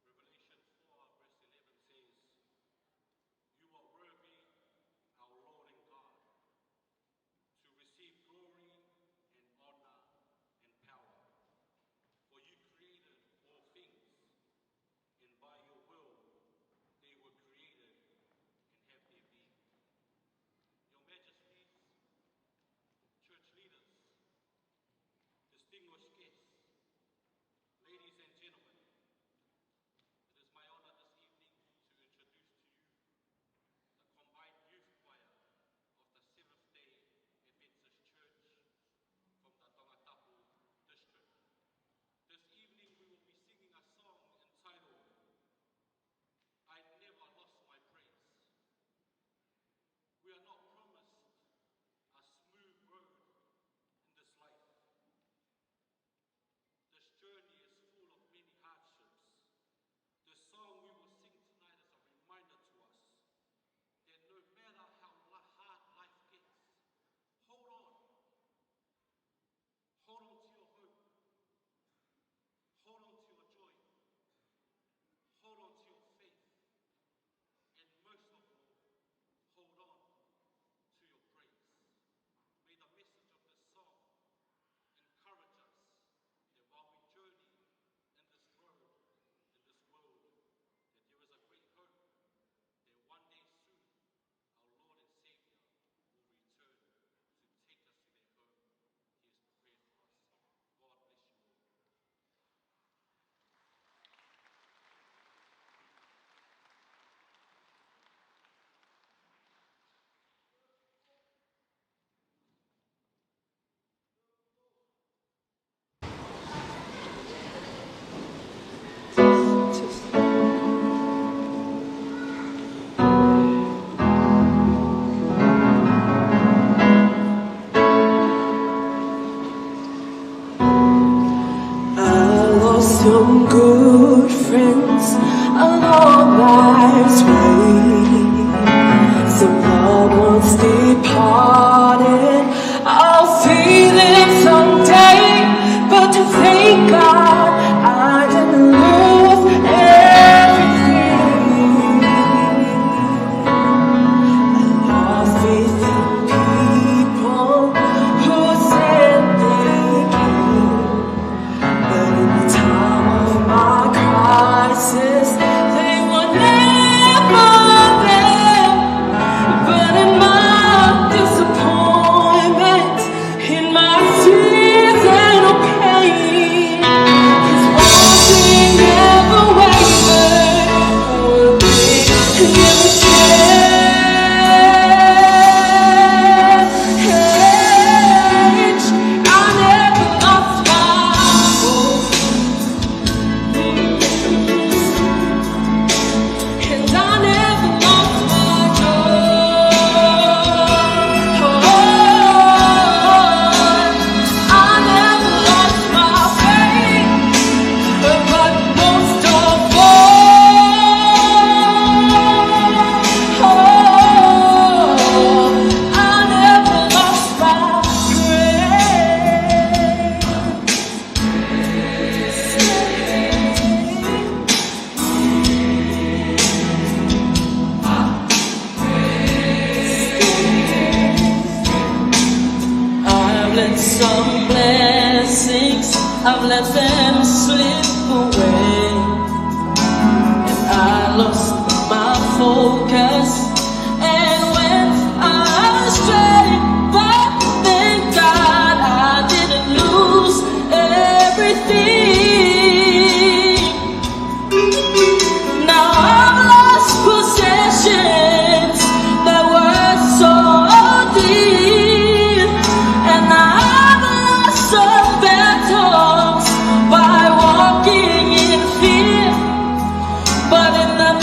Revelation four, verse eleven says, "You are worthy, our Lord and God, to receive glory and honor and power. For you created all things, and by your will they were created and have their being." Your Majesties, church leaders, distinguished guests, ladies and gentlemen, it is my honor this evening to introduce to you the combined youth choir of the Seventh-day Adventist Church from the Tongatapu district. This evening we will be singing a song entitled, "I Never Lost My Praise." We are not promised a smooth road in this life. This journey is full of many hardships. The song we will sing tonight is a reminder to us that no matter how li-, hard life gets, hold on. Hold on to your hope. Hold on to your joy. Hold on to your faith. And most of all, hold on to your praise. May the message of this song encourage us that while we journey in this road, in this world, that there is a great hope that one day soon our Lord and Savior will return to take us to that home He has prepared for us. God bless you all. I lost some good friends along life's way. Some loved ones departed. And some blessings, I've let them slip away. And I lost my focus and went astray. But thank God I didn't lose everything. Now I've lost possessions that were so dear, and I've lost some battles by walking in fear. But in the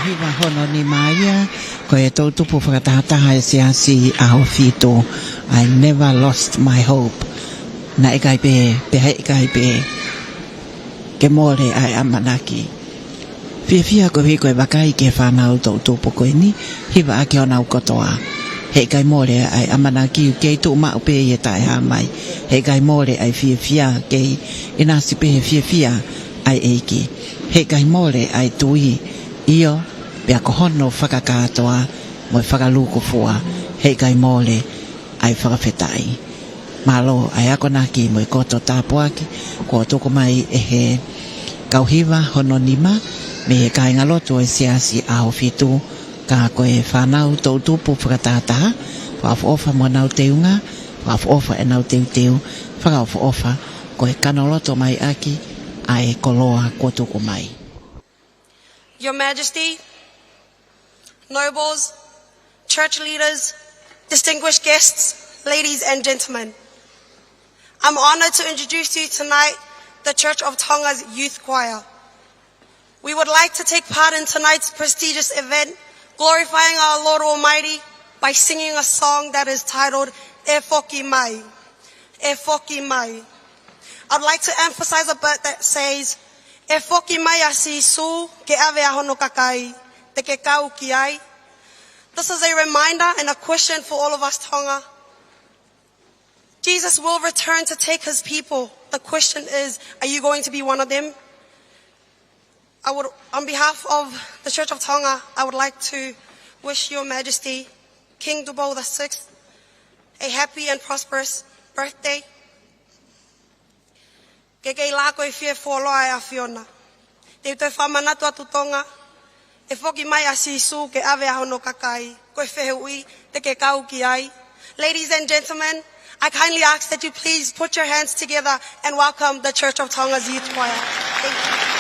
Hiva hono nima ia, ko e toʻutupu fakatahataha ʻa e Siasi ʻAhofitu. I never lost my hope. Naʻe ʻikai pē, pea heʻikai pē ke mole ʻa e ʻamanaki. Fiefia koeʻuhi ko e vakai ki he fānau toʻutupu ko eni, hiva ʻaki honau kotoa. Heʻikai mole ʻa e ʻamanaki, ʻoku kei tuʻu maʻu pē ʻi he taʻehāmai. Heʻikai mole ʻa e fiefia, kei ʻinasi pē he fiefia ʻa e ʻEiki. Heʻikai mole ʻa e tui, ʻio, pea ko hono fakakātoa mo e fakalūkufua. Heʻikai mole ʻa e fakafetaʻi. Mālō ʻa e akonaki mo e koto tāpuaki kuo tuku mai ʻe he kau hiva hono nima mei he kāingalotu ʻo e Siasi ʻAhofitu, ka ko e fānau toʻutupu fakatahataha, fakaʻofoʻofa mo ʻenau teunga, fakaʻofoʻofa ʻenau teuteu, fakaʻofoʻofa ko e kanoloto mai ʻaki ʻa e koloa kuo tuku mai. Your Majesty, nobles, church leaders, distinguished guests, ladies and gentlemen. I'm honored to introduce to you tonight the Church of Tonga's Youth Choir. We would like to take part in tonight's prestigious event, glorifying our Lord Almighty by singing a song that is titled ʻE Foki Mai. ʻE Foki Mai. I'd like to emphasize a bit that says, ʻE foki mai ʻa Sīsū ke ʻave ʻa hono kakai, te ke kau ki ai? This is a reminder and a question for all of us Tonga. Jesus will return to take his people. The question is, are you going to be one of them? I would, on behalf of the Church of Tonga, I would like to wish Your Majesty, King Tupou the sixth, a happy and prosperous birthday. Ke kei lako ʻi he fie fuoloa ʻa e ʻAfiona. Te u toe fakamanatu atu Tonga, ʻe foki mai ʻa Sīsū ke ʻave ʻa hono kakai. Ko e fehuʻi, te ke kau ki ai? Ladies and gentlemen, I kindly ask that you please put your hands together and welcome the Church of Tonga's Youth Choir. Thank you.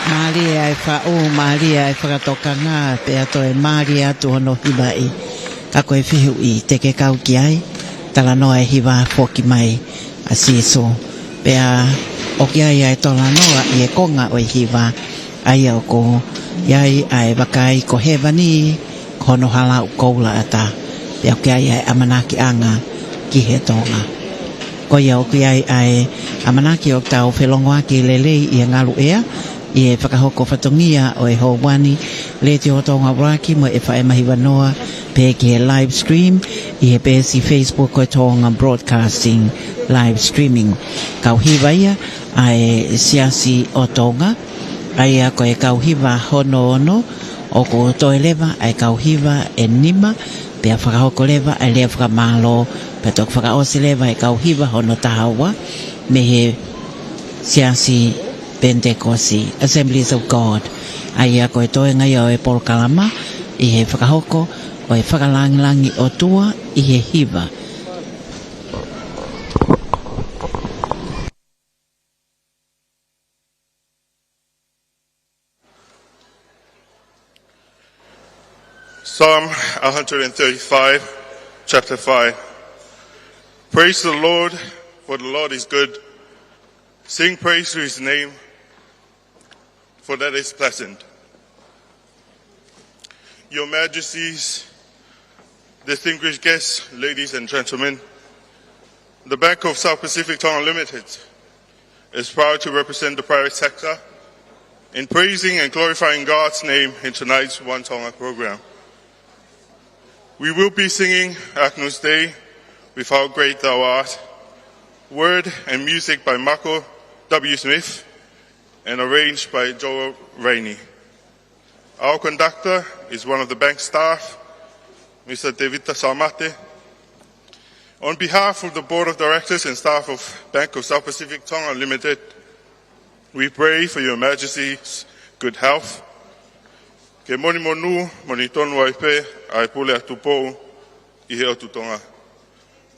Mālie ʻa e faʻu, mālie ʻa e fakatokanga, pea toe mālie atu hono hivaʻi. Ka ko e fehuʻi te ke kau ki ai, talanoa e hiva foki mai ʻa Sīsū. Pea ʻoku ʻi ai ʻa e talanoa ʻi he konga ʻo e hiva, ʻa ia ʻoku ʻi ai ʻa e vakai ko hēvani, ko hono hala ʻoku koula ʻatā. Pea ʻoku ʻi ai ʻa e ʻamanakiʻanga ki he Tonga. Ko ia ʻoku ʻi ai ʻa e ʻamanaki ʻoku tau felongoaki lelei ʻi he ngaluʻea, ʻi he fakahoko fatongia ʻo e houa ni, Letiō Tonga ʻUluaki mo e F M Hiva Noa, pehē ki he live stream, ʻi he peesi Facebook ko e Tonga Broadcasting live streaming. Kau hiva ia ʻa e Siasi ʻo Tonga, ʻa ia ko e kau hiva hono ono, ʻoku toe leva ʻa e kau hiva ʻe nima, pea fakahoko leva ʻa e lea fakamālō, pea toki fakaʻosi leva ʻa e kau hiva hono taha ua, mei he Siasi Penitekosi, Assemblies of God. ʻA ia ko e toenga ia ʻo e polokalama ʻi he fakahoko ʻo e Fakalāngilangi ʻOtua ʻi he hiva. Psalm a hundred and thirty-five, chapter five. Praise the Lord, for the Lord is good. Sing praise to his name, for that is pleasant. Your Majesties, distinguished guests, ladies and gentlemen, the Bank of South Pacific Tonga Limited is proud to represent the private sector in praising and glorifying God's name in tonight's One Tonga program. We will be singing Agnus Dei with How Great Thou Art, word and music by Marco W. Smith, and arranged by Joel Rainey. Our conductor is one of the bank staff, Mister David Tasamate. On behalf of the Board of Directors and staff of Bank of South Pacific Tonga Limited, we pray for Your Majesty's good health. Ke monimonū, monitonu ai pē ʻa e pule ʻa Tupou ʻi he ʻOtu Tonga.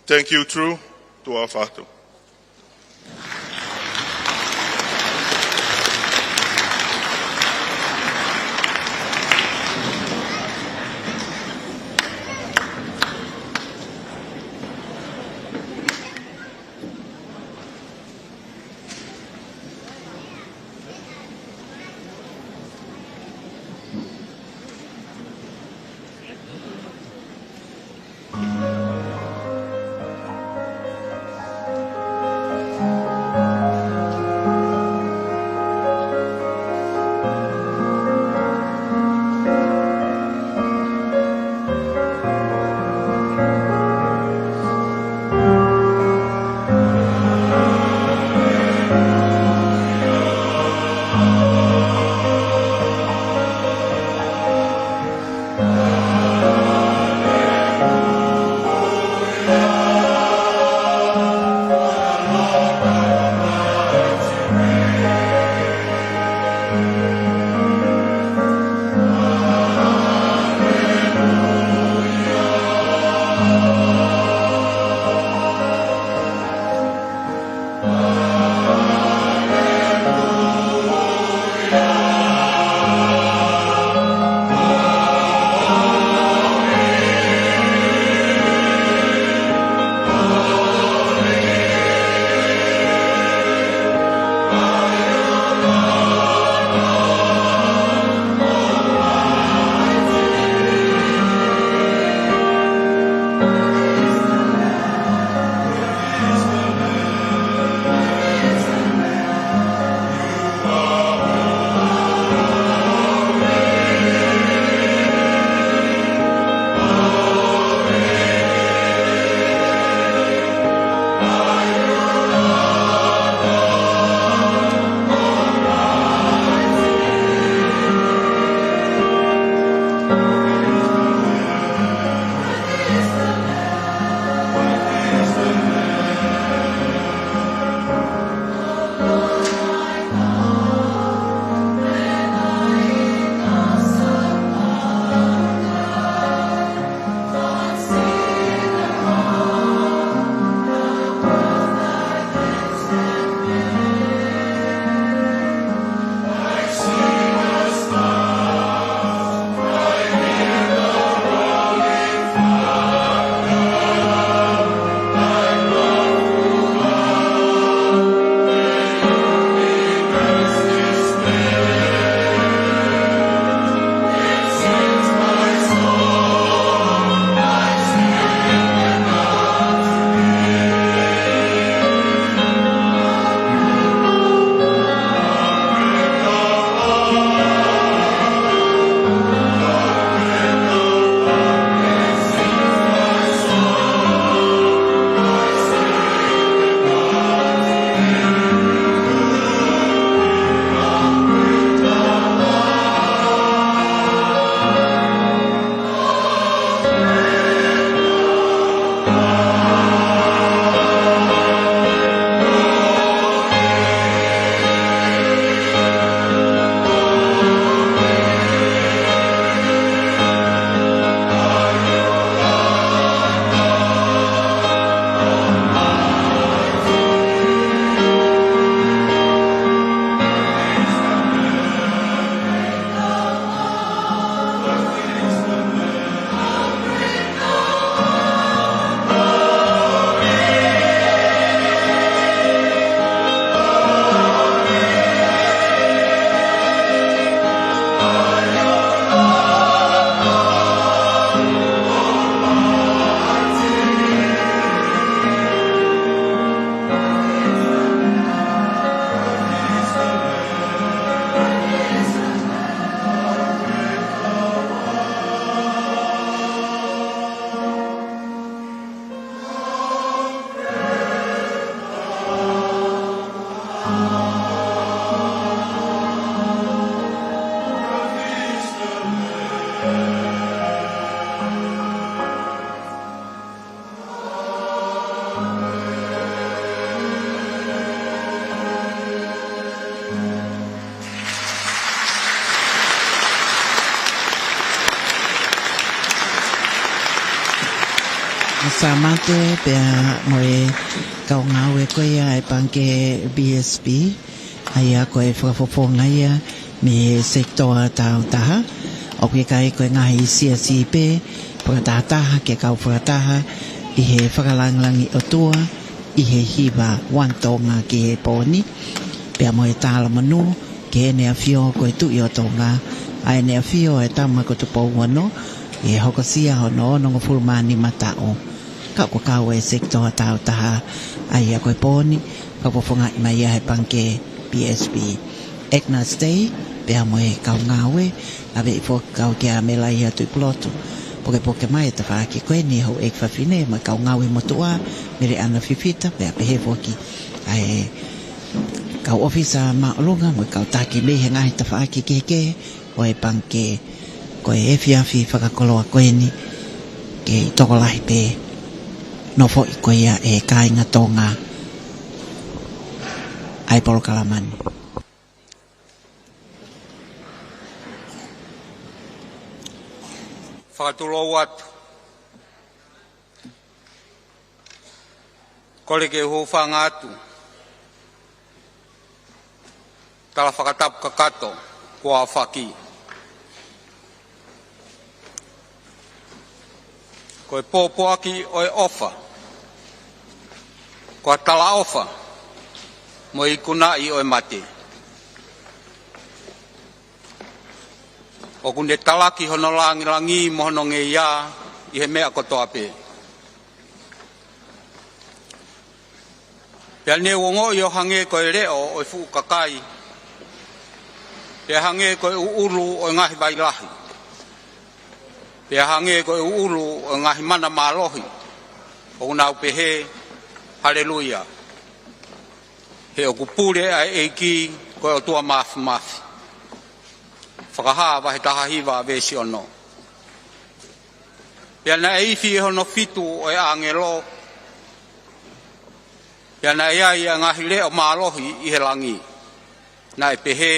Thank you, True, to our Fatu. Samate pea mo e kau ngāue ko ia ʻa e pangikē B S P, ʻa ia ko e fakafofonga ia mei he sekitoa tāutaha, ʻoku ʻikai ko e ngaahi siasi pē, fakatahataha ke kau fakataha ʻi he fakalāngilangi ʻOtua, ʻi he hiva One Tonga ki he pō ni, pea mo e talamonū ki Heʻene ʻAfio ko e Tuʻi ʻo Tonga, ʻa ʻEne ʻAfio ʻa e Tama ko Tupou Ono, ʻi he hokosia hono onongofulu mā nima taʻu. Ka ʻoku kau e sekitoa tāutaha, ʻa ia ko e pō ni, fakafofongaʻi mai ia he pangikē B S P. Agnes Day, pea mo e kau ngāue, ʻa ia foki kau kia Melaia Tuʻipulotu. Pokepoke mai e tafaʻaki ko eni e houʻeiki fafine mo e kau ngāue motuʻa, Meleʻana Fifita, pea pehē foki ʻa e kau ʻōfisa māʻolunga mo e kau taki mei he ngaahi tafaʻaki kehekehe ʻo e pangikē. Ko e efiafi fakakoloa ko eni, kei tokolahi pē nofoʻi ko ia ʻe kāinga Tonga ʻa e polokalama ni. Fakatulou atu. Kole ke u hūfanga atu. Tala fakatapu kakato kuo aofaki. Ko e pōpoaki ʻo e ʻofa, ko e talaʻofa, mo e ikunaʻi ʻo e mate. ʻOku ne talaki hono lāngilangi mo hono ngeia ʻi he meʻa kotoa pē. Pea ne u ongoʻi ʻo hangē ko e leʻo ʻo e fuʻu kakai, pea hangē ko e ʻuʻulu ʻo e ngaahi vai lahi, pea hangē ko e ʻuʻulu ʻo e ngaahi mana mālohi, ʻoku nau pehē, Haleluia. He ʻoku pule ʻa e ʻEiki ko e ʻOtua Māfimafi. Fakahā vahe taha hiva veesi ono. Pea naʻe ifi ʻe hono fitu ʻo e ʻāngelo, pea naʻe ʻi ai ʻa e ngaahi leʻo mālohi ʻi he langi. Naʻe pehē,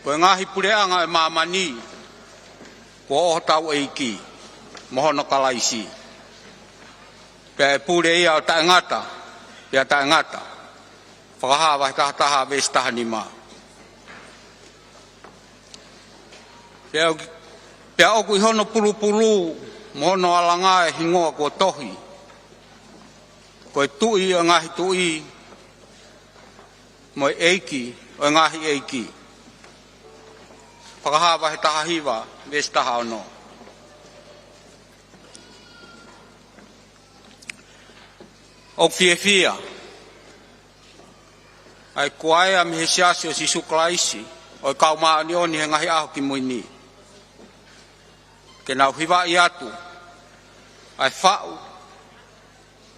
Ko e ngaahi puleʻanga ʻo e māmani kuo ʻo hotau ʻEiki mo hono Kalaisi. Pea ʻe pule ia ʻo taʻengata pea taʻengata. Fakahā vahe taha taha veesi taha nima. Pea, pea ʻoku ʻi hono pulupulu mo hono alanga e hingoa kuo tohi, Ko e Tuʻi ʻo e ngaahi tuʻi, mo e ʻEiki ʻo e ngaahi ʻeiki. Fakahā vahe taha hiva veesi taha ono. ʻOku fiefia ʻa e kuaea mei he Siasi ʻo Sīsū Kalaisi ʻo e Kau Māʻoniʻoni he Ngaahi ʻAho Kimui Ni, ke nau hivaʻi atu ʻa e faʻu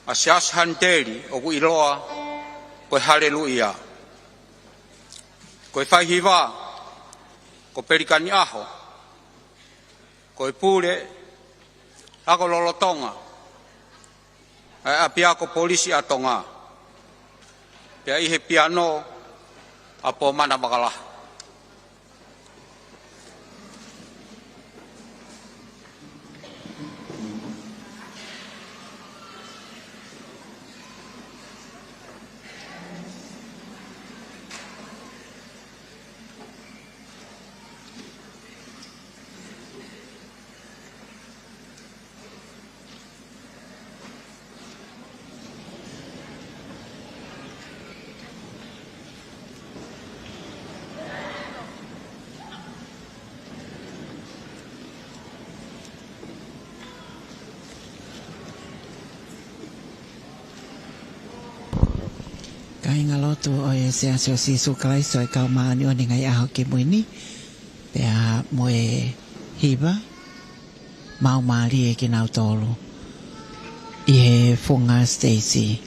ʻa Siaosi Haniteli ʻoku ʻiloa ko e Haleluia. Ko e faihiva ko Pelikani ʻAho, ko e pule ako lolotonga ʻa e ʻApiako Polisi ʻa Tonga, pea ʻi he piano ʻa Pōmana Vakalaha. Kāinga lotu ʻo e Siasi ʻo Sīsū Kalaisi ʻo e Kau Māʻoniʻoni he Ngaahi ʻAho Kimui Ni, pea mo e hiva, mau mālie kinautolu ʻi he funga siteisi.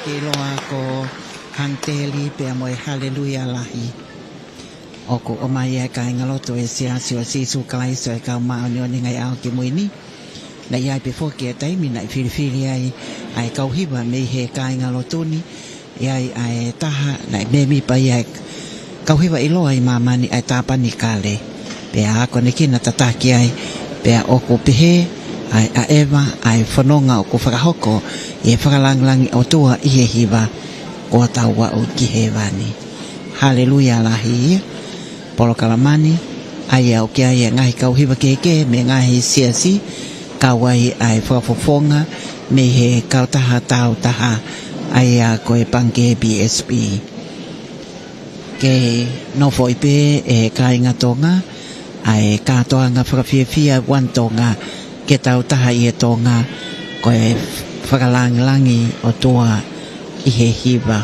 ʻIloa ko Hangteli pea mo e Haleluia Lahi. ʻOku ʻomai ʻe he kāingalotu ʻo e Siasi ʻo Sīsū Kalaisi ʻo e Kau Māʻoniʻoni ʻi he Ngaahi ʻAho Kimui Ni. Naʻe ʻi ai pē foki e taimi naʻe filifili ai ʻa e kau hiva mei he kāingalotu ni, ʻi ai ʻa e taha naʻe mēmipa ia ʻi he kau hiva ʻiloa ʻi māmani, ʻa e Tāpanekale. Pea akonekina tataki ai, pea ʻoku pehē ʻa e ʻaʻeva ʻa e fononga ʻoku fakahoko ʻi he fakalāngilangi ʻOtua ʻi he hiva, kuo tau aʻu ki hēvani. Haleluia Lahi ia. Polokalama ni, ʻa ia ʻoku ʻi ai e ngaahi kau hiva kehekehe mei he ngaahi siasi, kau ai ʻa e fakafofonga mei he kautaha tāutaha, ʻa ia ko e Pangikē B S P. Ke nofoʻi pē ʻe he kāinga Tonga ʻa e kātoanga fakafiefia One Tonga, ke tau taha ʻi he Tonga, ko e fakalāngilangi ʻOtua ʻi he hiva.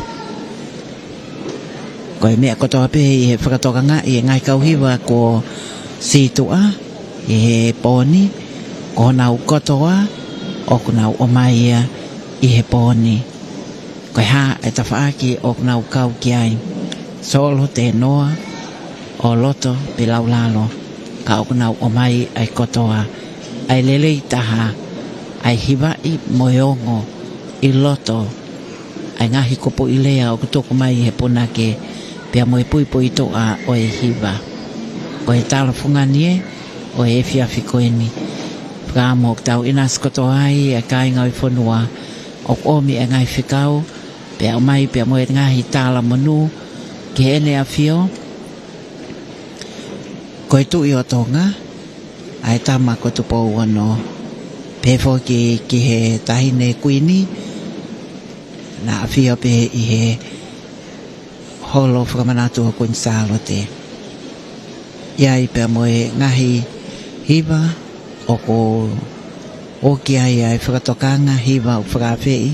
Ko e meʻa kotoa pē ʻi he fakatokangaʻi e ngaahi kau hiva kuo sītuʻa ʻi he pō ni, ko honau kotoa ʻoku nau ʻomai ia ʻi he pō ni. Ko e hā e tafaʻaki ʻoku nau kau ki ai? Solo, tēnoa, ʻo loto pe laulalo, ka ʻoku nau ʻomai ʻa e kotoa, ʻa e lelei taha, ʻa e hivaʻi mo e ongo ʻi loto, ʻa e ngaahi kupuʻi lea ʻoku tuku mai ʻe he punake, pea mo e puipuituʻa ʻo e hiva. Ko e tala fungani ē ʻo e efiafi ko eni. Fakaʻamu ʻoku tau ʻinasi kotoa ai ʻa e kāinga ʻo e fonua, ʻoku ʻomi ʻa e ngaahi fekau, pea ʻomai pea mo e ngaahi talamonū ki Heʻene ʻAfio, ko e Tuʻi ʻo Tonga, ʻa e Tama ko Tupou Ono. Pehē foki ki he Taʻahine Kuini, naʻa ʻafio pē ʻi he holo fakamanatu ʻo Kuini Sālote. ʻI ai pea mo e ngaahi hiva ʻoku ʻoki ai ʻa e fakatokanga, hiva ʻoku fakaafeʻi,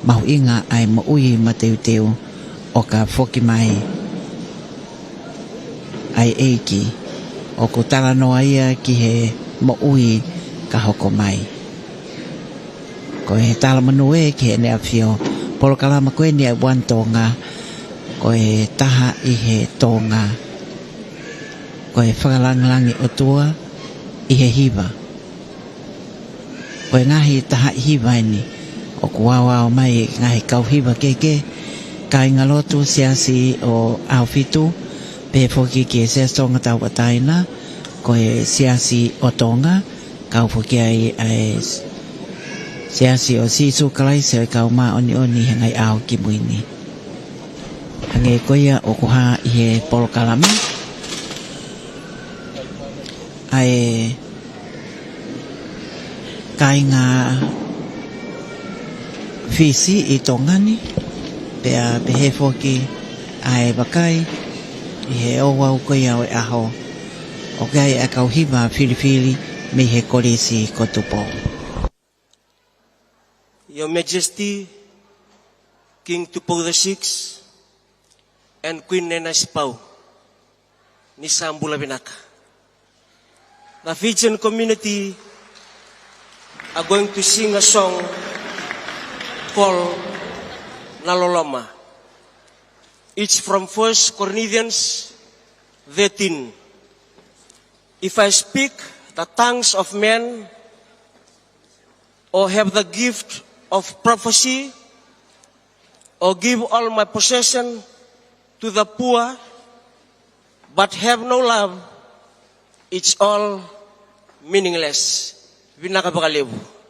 mahuʻinga ʻa e moʻui mateuteu ʻo ka foki mai ʻa e ʻEiki, ʻoku talanoa ia ki he moʻui ka hoko mai. Ko e talamonū ē ki Heʻene ʻAfio. Polokalama ko eni ʻa e One Tonga, ko e taha ʻi he Tonga, ko e fakalāngilangi ʻOtua ʻi he hiva. Ko e ngaahi tahaʻi hiva eni ʻoku aoao mai e ngaahi kau hiva kehekehe, kāingalotu Siasi ʻo ʻAhofitu, pehē foki ki he Siasi Tonga Tauʻatāina, ko e Siasi ʻo Tonga, kau foki ai ʻa e Siasi ʻo Sīsū Kalaisi ʻo e Kau Māʻoniʻoni ʻi he Ngaahi ʻAho Kimui Ni. Hangē ko ia ʻoku hā ʻi he polokalama, ʻa e kāinga Fisi ʻi Tonga ni, pea pehē foki ʻa e vakai ʻi he ouau ko ia ʻo e ʻaho, ʻoku ʻi ai ʻa e kau hiva filifili mei he Kolisi ko Tupou. Your Majesty, King Tupou the Sixth, and Queen Nanasipauʻu Nisabula Vinaka. The Fijian community are going to sing a song called Naloloma. It's from First Corinthians thirteen. If I speak the tongues of men or have the gift of prophecy or give all my possession to the poor, but have no love, it's all meaningless. Vinaka vakalevu.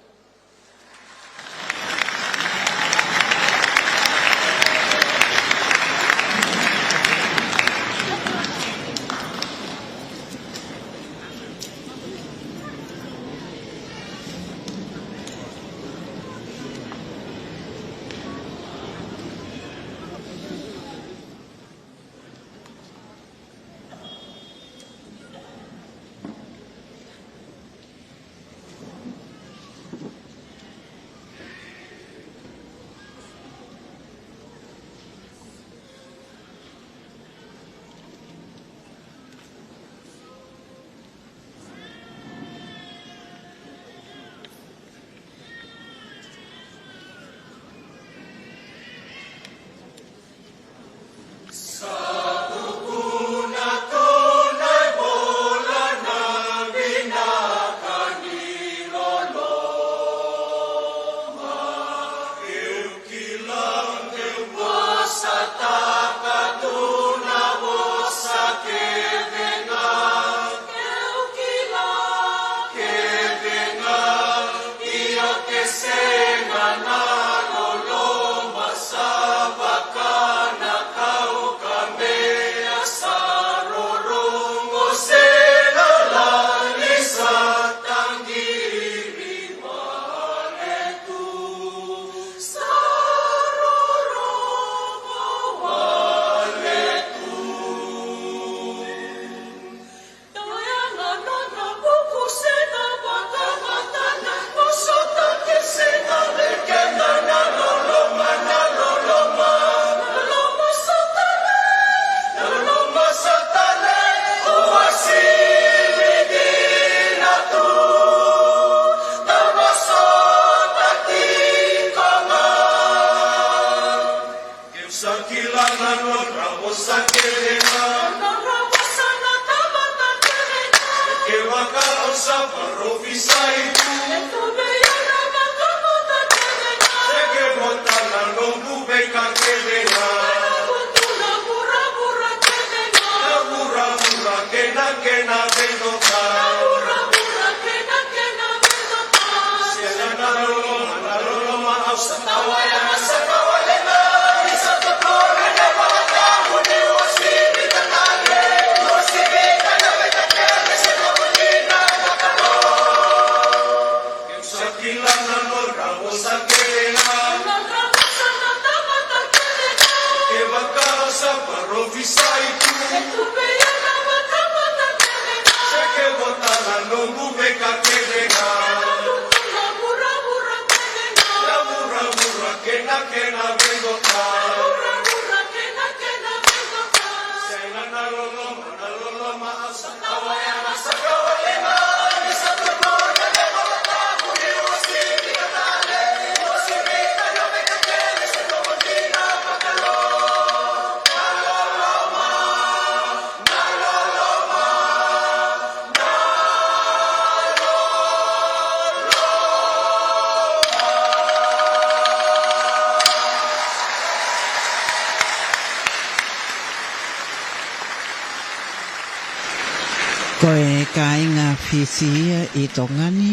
Fisi ia ʻi Tonga ni,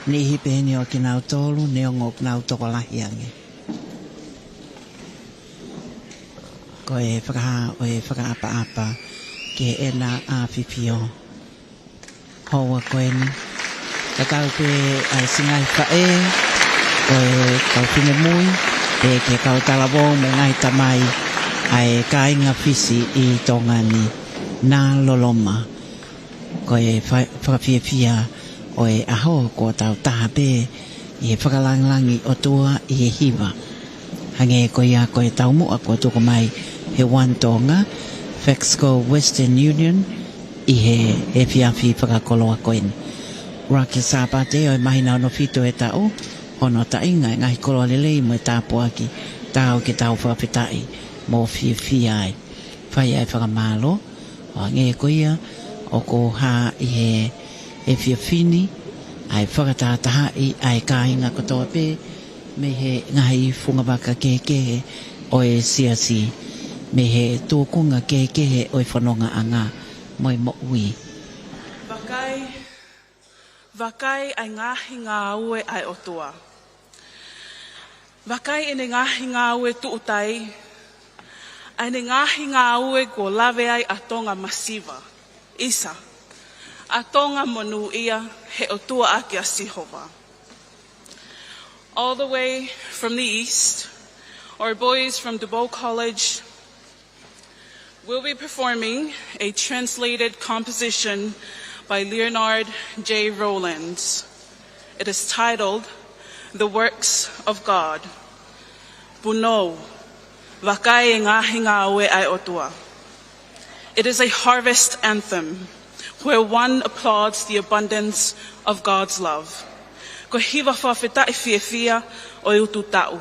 niʻihi pē eni ʻo kinautolu, neongo ʻoku nau tokolahi ange. Ko e fakahā ʻo e fakaʻapaʻapa ki heʻena ʻafifio. Houa ko eni, tatau pē ʻa e siʻi ngaahi faʻē, ko e kau finemui, pea ki he kau talavou mo e ngaahi tamai ʻa e kāinga Fisi ʻi Tonga ni, na Loloma. Ko e fa-, fakafiefia ʻo e ʻaho kuo tau taha pē ʻi he fakalāngilangi ʻOtua ʻi he hiva. Hangē ko ia ko e taumuʻa kuo tuku mai he One Tonga, Fexco Western Union, ʻi he efiafi fakakoloa ko eni. ʻUluaki Sāpate ʻo e māhina hono fitu ʻo e taʻu, hono taʻinga e ngaahi koloa lelei mo e tāpuaki, tau ke tau fakafetaʻi mo fiefia ai. Fai ʻa e fakamālō, ʻo hangē ko ia ʻoku hā ʻi he efiafi ni, ʻa e fakatahatahaʻi ʻa e kāinga kotoa pē mei he ngaahi fungavaka kehekehe ʻo e siasi, mei he tūkunga kehekehe ʻo e fonongaʻanga mo e moʻui. Vakai, vakai ʻa e ngaahi ngāue ʻa e ʻOtua. Vakai ʻene ngaahi ngāue tuʻutai, ʻa ʻene ngaahi ngāue kuo lave ai ʻa Tonga masiva, ʻisa, ʻa Tonga monūʻia he ʻOtua ʻaki ʻa Sihova. All the way from the east, our boys from Dubois College will be performing a translated composition by Leonard J. Rowlands. It is titled The Works of God. Punou, vakai e ngaahi ngāue ʻa e ʻOtua. It is a harvest anthem where one applauds the abundance of God's love. Ko e hiva fakafetaʻi fiefia ʻo e utu taʻu.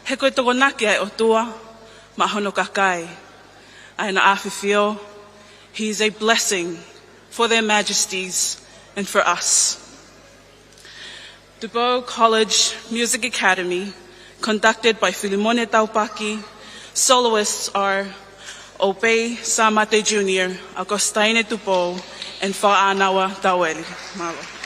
He ko e tokonaki ʻa e ʻOtua maʻa hono kakai, ʻa ʻena ʻafifio. He is a blessing for their majesties and for us. Dubois College Music Academy, conducted by Filimone Taupaki. Soloists are Opei Samate Junior, Augustine Dubois, and Faʻanaua Taueli. Mālō.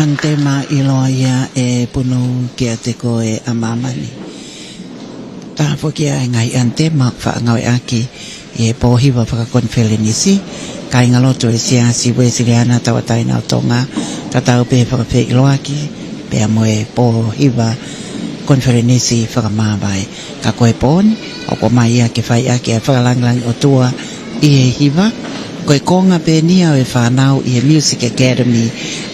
ʻAnitema ʻiloa ia ʻe Punu kiate koe ʻa māmani. Tafoki ʻa e ngaahi ʻanitema ʻoku faʻa ngāueʻaki ʻi he pō hiva fakakonifelenisi, kāingalotu ʻo e Siasi Uēsiliana Tauʻatāina ʻo Tonga, tatau pē fakafeʻiloaki pea mo e pō hiva konifelenisi fakamāvae. Ka ko e pō ni, ʻoku ʻomai ia ke fai ʻaki ʻa e fakalāngilangi ʻOtua ʻi he hiva. Ko e konga pē eni ia ʻo e fānau ʻi he Music Academy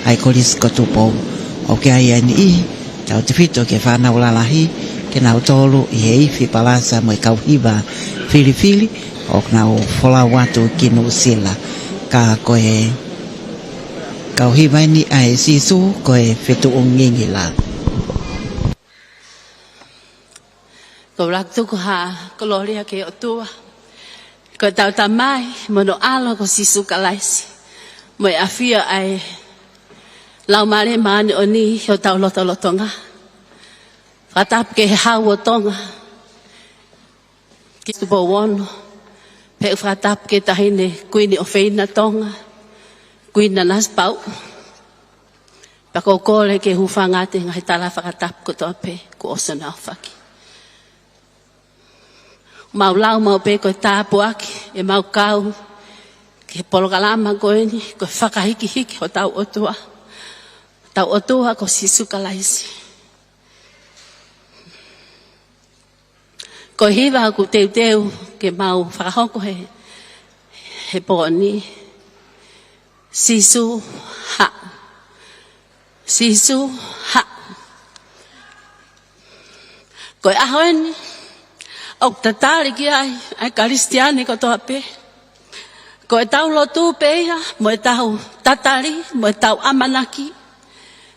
ʻa e Kolisi ko Tupou. ʻOku ʻi ai ʻa e niʻihi tautefito ki he fānau lalahi, ke nau tolu ʻi he ifi palasa mo e kau hiva filifili, ʻoku nau folau atu ki Nuʻusila. Ka ko e kau hiva eni ʻa e Sīsū ko e Fetuʻu Ngingila. Ko e ʻuluaki tuku ha kolōlia ki he ʻOtua, ko hotau Tamai mo hono ʻAlo ko Sīsū Kalaisi, mo e ʻafio ʻa e Laumālie Māʻoniʻoni ʻi hotau lotolotonga. Fakatapu ki he Hau ʻo Tonga, ki Tupou Ono, pea u fakatapu ki he Taʻahine Kuini ʻofeina Tonga, Kuini Nanasipauʻu. Pea ʻoku ou kole ke hūfanga atu he ngaahi tala fakatapu kotoa pē kuo ʻosi hono aofaki. Mau lau maʻu pē ko e tāpuaki ʻemau kau ki he polokalama ko eni, ko e fakahikihiki hotau ʻOtua, hotau ʻOtua ko Sīsū Kalaisi. Ko e hiva ʻoku teuteu ke mau fakahoko he, he pō ni: Sīsū haʻu. Sīsū haʻu. Ko e ʻaho eni ʻoku tatali ki ai ʻa e Kalisitiane kotoa pē. Ko ʻetau lotu pē ia, mo ʻetau tatali, mo ʻetau ʻamanaki: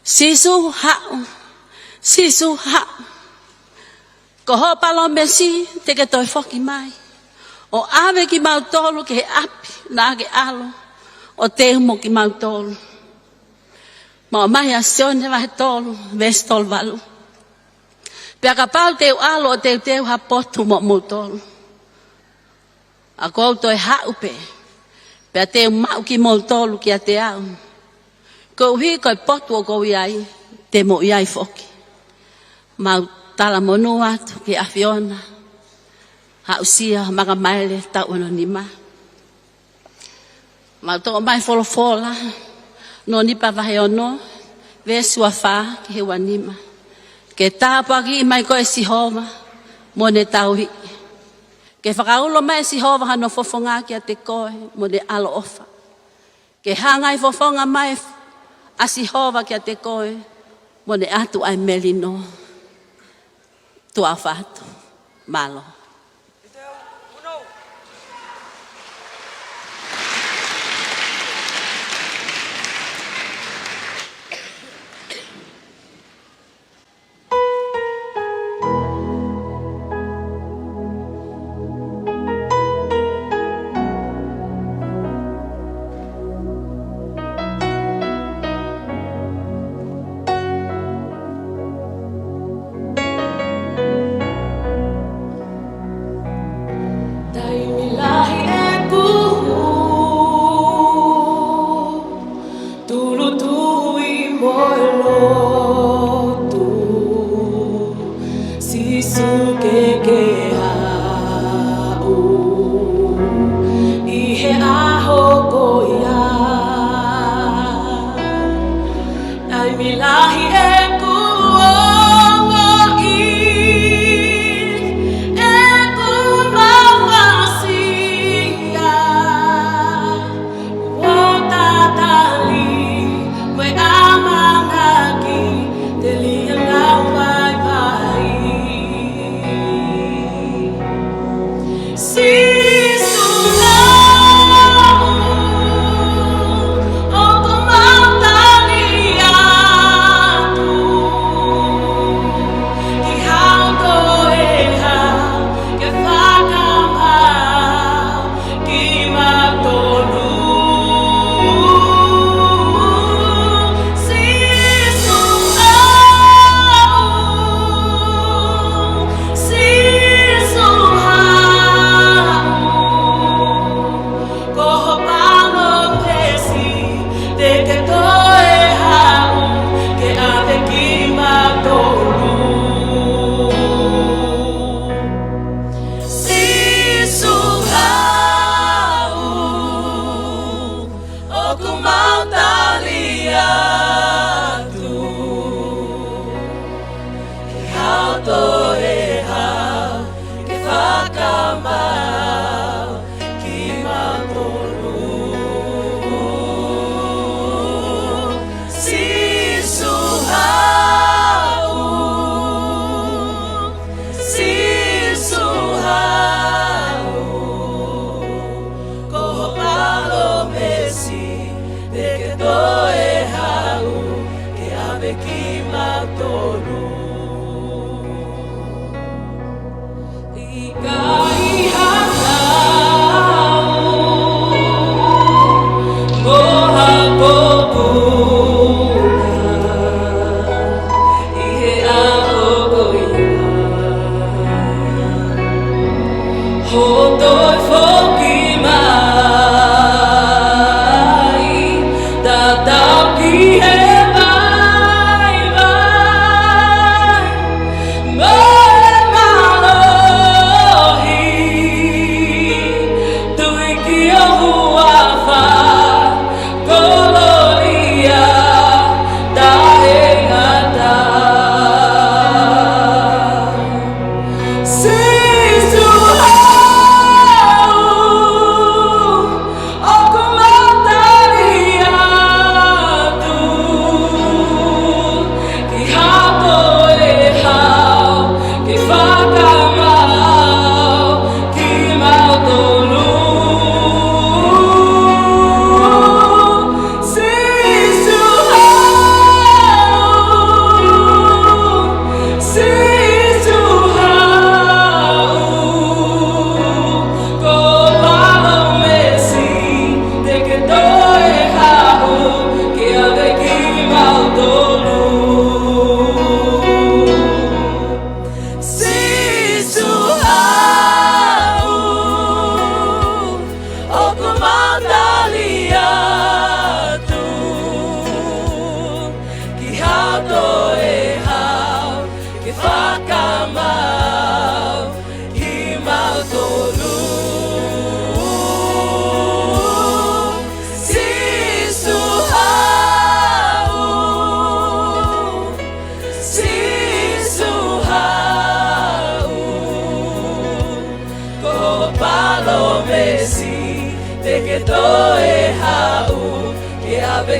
Sīsū haʻu. Sīsū haʻu. Ko hoʻo palōmesi te ke toe foki mai ʻo ʻave kimautolu ki he ʻapi naʻa ke ʻalu ʻo teu mo kimautolu. Mau ʻomai ʻa Sione vahe tolu, veesi tolu valu: Pea kapau te u ʻalu ʻo teuteu ha potu moʻomoutolu, ʻa ʻoku ou toe haʻu pē, pea te u maʻu kimoutolu kiate au, koeʻuhi ko e potu ʻoku ou ʻi ai, te mou ʻi ai foki. Mau talamonū atu ki he ʻAfiona, aʻusia ʻa Makamaele taʻu ono nima. Mau toʻo mai folofola, Nōmipa vahe ono, veesi ua fā ki he ua nima: Ke tāpuakiʻi mai koe ʻe Sihova mo ʻene tauhi. Ke fakaulo mai ʻe Sihova hono fofonga kiate koe mo ʻene ʻaloʻofa. Ke hangai fofonga mai ʻa Sihova kiate koe mo ʻene ʻatu ʻa e melino. Tuʻa ʻofa atu. Mālō. Taimi lahi ʻeku tūʻulutui mo e lotu, Sīsū ke ke haʻu ʻi he ʻaho ko ia. Taimi lahi ʻeku ongoʻi, ʻeku mafasia, ʻo tatali mo e ʻamanaki, telia ngāue vaivai. Sīsū, ʻoku mau tali atu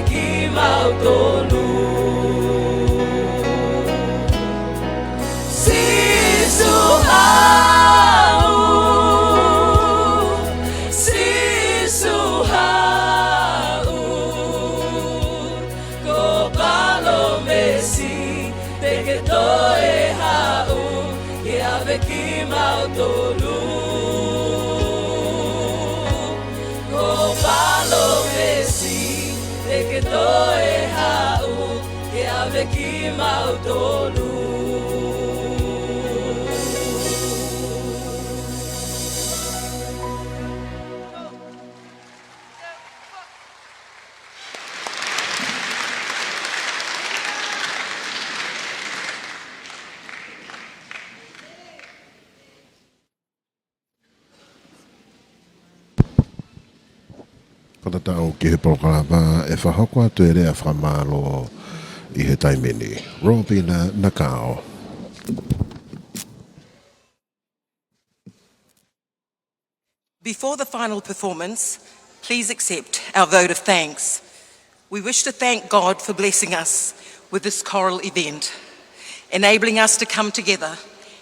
Kimautolu. Sīsū haʻu, Sīsū haʻu, ko e palōmesi te ke toe haʻu ke ʻave kimautolu. Ko e palōmesi te ke toe haʻu ke ʻave kimautolu. Fakataʻu ki he polokalama, ʻe fakahoko atu e lea fakamālō ʻi he taimi ni. Robina Nakao. Before the final performance, please accept our vote of thanks. We wish to thank God for blessing us with this choral event, enabling us to come together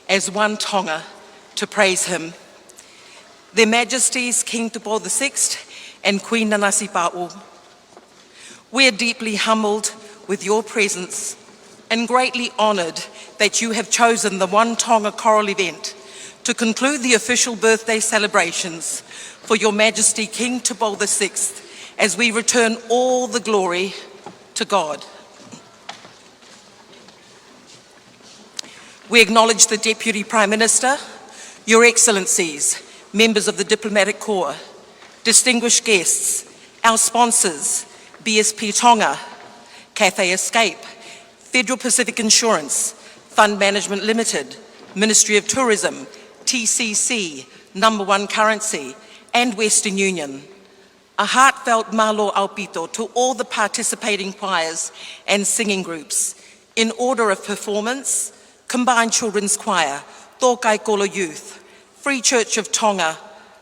as one Tonga to praise Him. Their Majesties King Tupou the Sixth and Queen Nanasipauʻu, we are deeply humbled with your presence and greatly honoured that you have chosen the One Tonga Choral event to conclude the official birthday celebrations for Your Majesty King Tupou the Sixth, as we return all the glory to God. We acknowledge the Deputy Prime Minister, Your Excellencies, members of the Diplomatic Corps, distinguished guests, our sponsors, B S P Tonga, Cathay Escape, Federal Pacific Insurance, Fund Management Limited, Ministry of Tourism, T C C, Number One Currency, and Western Union. A heartfelt mālō ʻaupito to all the participating choirs and singing groups. In order of performance, Combined Children's Choir, Tōkaikolo Youth, Free Church of Tonga,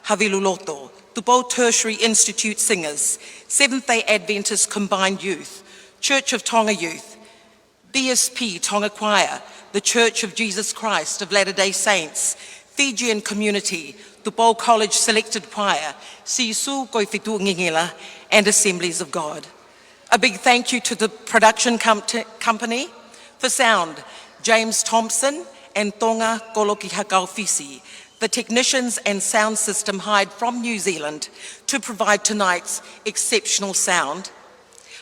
Haviluloto, Tupou Tertiary Institute Singers, Seventh Day Adventist Combined Youth, Church of Tonga Youth, B S P Tonga Choir, The Church of Jesus Christ of Latter-day Saints, Fijian Community, Tupou College Selected Choir, Sīsū Ko e Fetuʻu Ngingila, and Assemblies of God. A big thank you to the production com-, company for sound, James Thompson and Tonga Koloki Hakaofisi, the technicians and sound system hired from New Zealand to provide tonight's exceptional sound.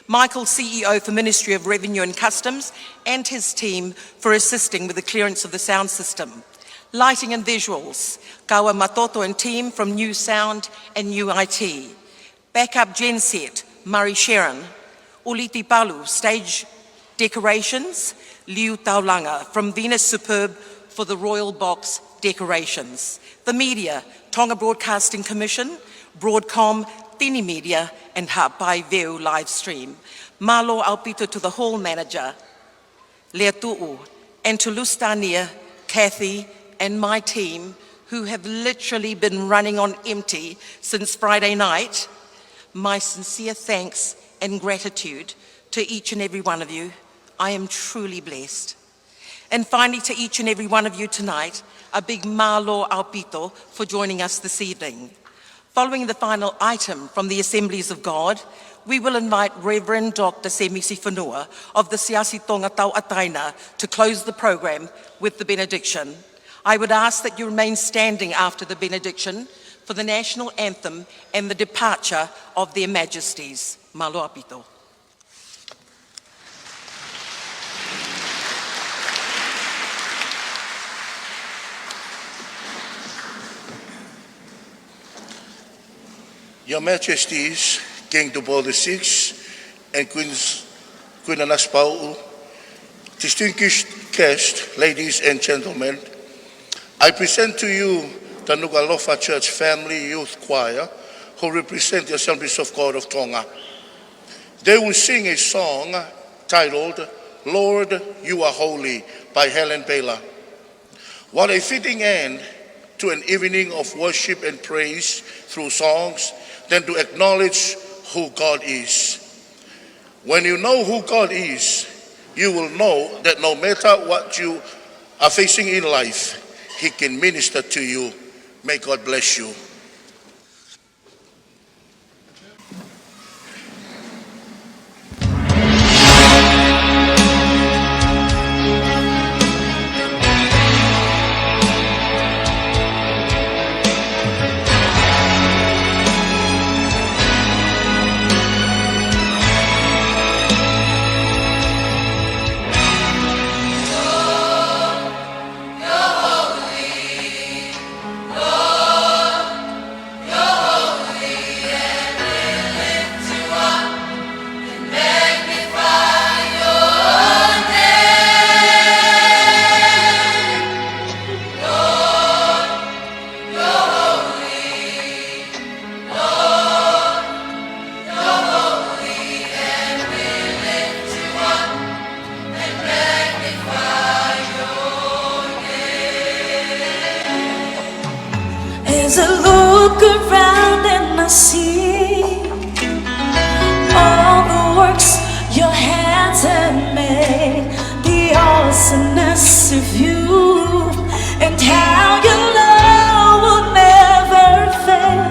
Michael, C E O for Ministry of Revenue and Customs, and his team for assisting with the clearance of the sound system. Lighting and visuals, Kawa Matoto and team from New Sound and New I T. Backup genset, Murray Sharon. Uliti Palu, stage decorations, Liu Taulanga from Venus Superb for the Royal Box decorations. The media, Tonga Broadcasting Commission, Broadcom, Tini Media, and Haʻapai Veu live stream. Mālō ʻaupito to the hall manager, Leatuʻu, and to Lusitania, Kathy, and my team, who have literally been running on empty since Friday night. My sincere thanks and gratitude to each and every one of you. I am truly blessed. And finally, to each and every one of you tonight, a big mālō ʻaupito for joining us this evening. Following the final item from the Assemblies of God, we will invite Reverend Doctor Semisi Fonua of the Siasi Tonga Tauʻatāina to close the program with the benediction. I would ask that you remain standing after the benediction for the national anthem and the departure of their Majesties. Mālō ʻaupito. Your Majesties, King Tupou the Sixth and Queens, Queen Nanasipauʻu, distinguished guests, ladies and gentlemen, I present to you the Nukuʻalofa Church Family Youth Choir, who represent the Assemblies of God of Tonga. They will sing a song titled Lord, You Are Holy by Helen Baylor. What a fitting end to an evening of worship and praise through songs than to acknowledge who God is. When you know who God is, you will know that no matter what you are facing in life, He can minister to you. May God bless you. As I look around and I see all the works your hands have made, the awesomeness of you, and how your love will never fail.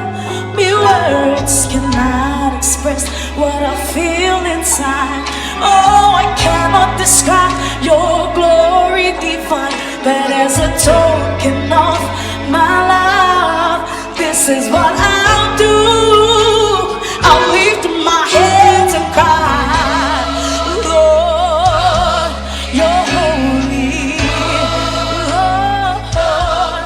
Mere words cannot express what I feel inside. Oh, I cannot describe your glory divine, but as a token of my love, this is what I'll do. I'll lift my hands and cry, Lord, you're holy. Lord,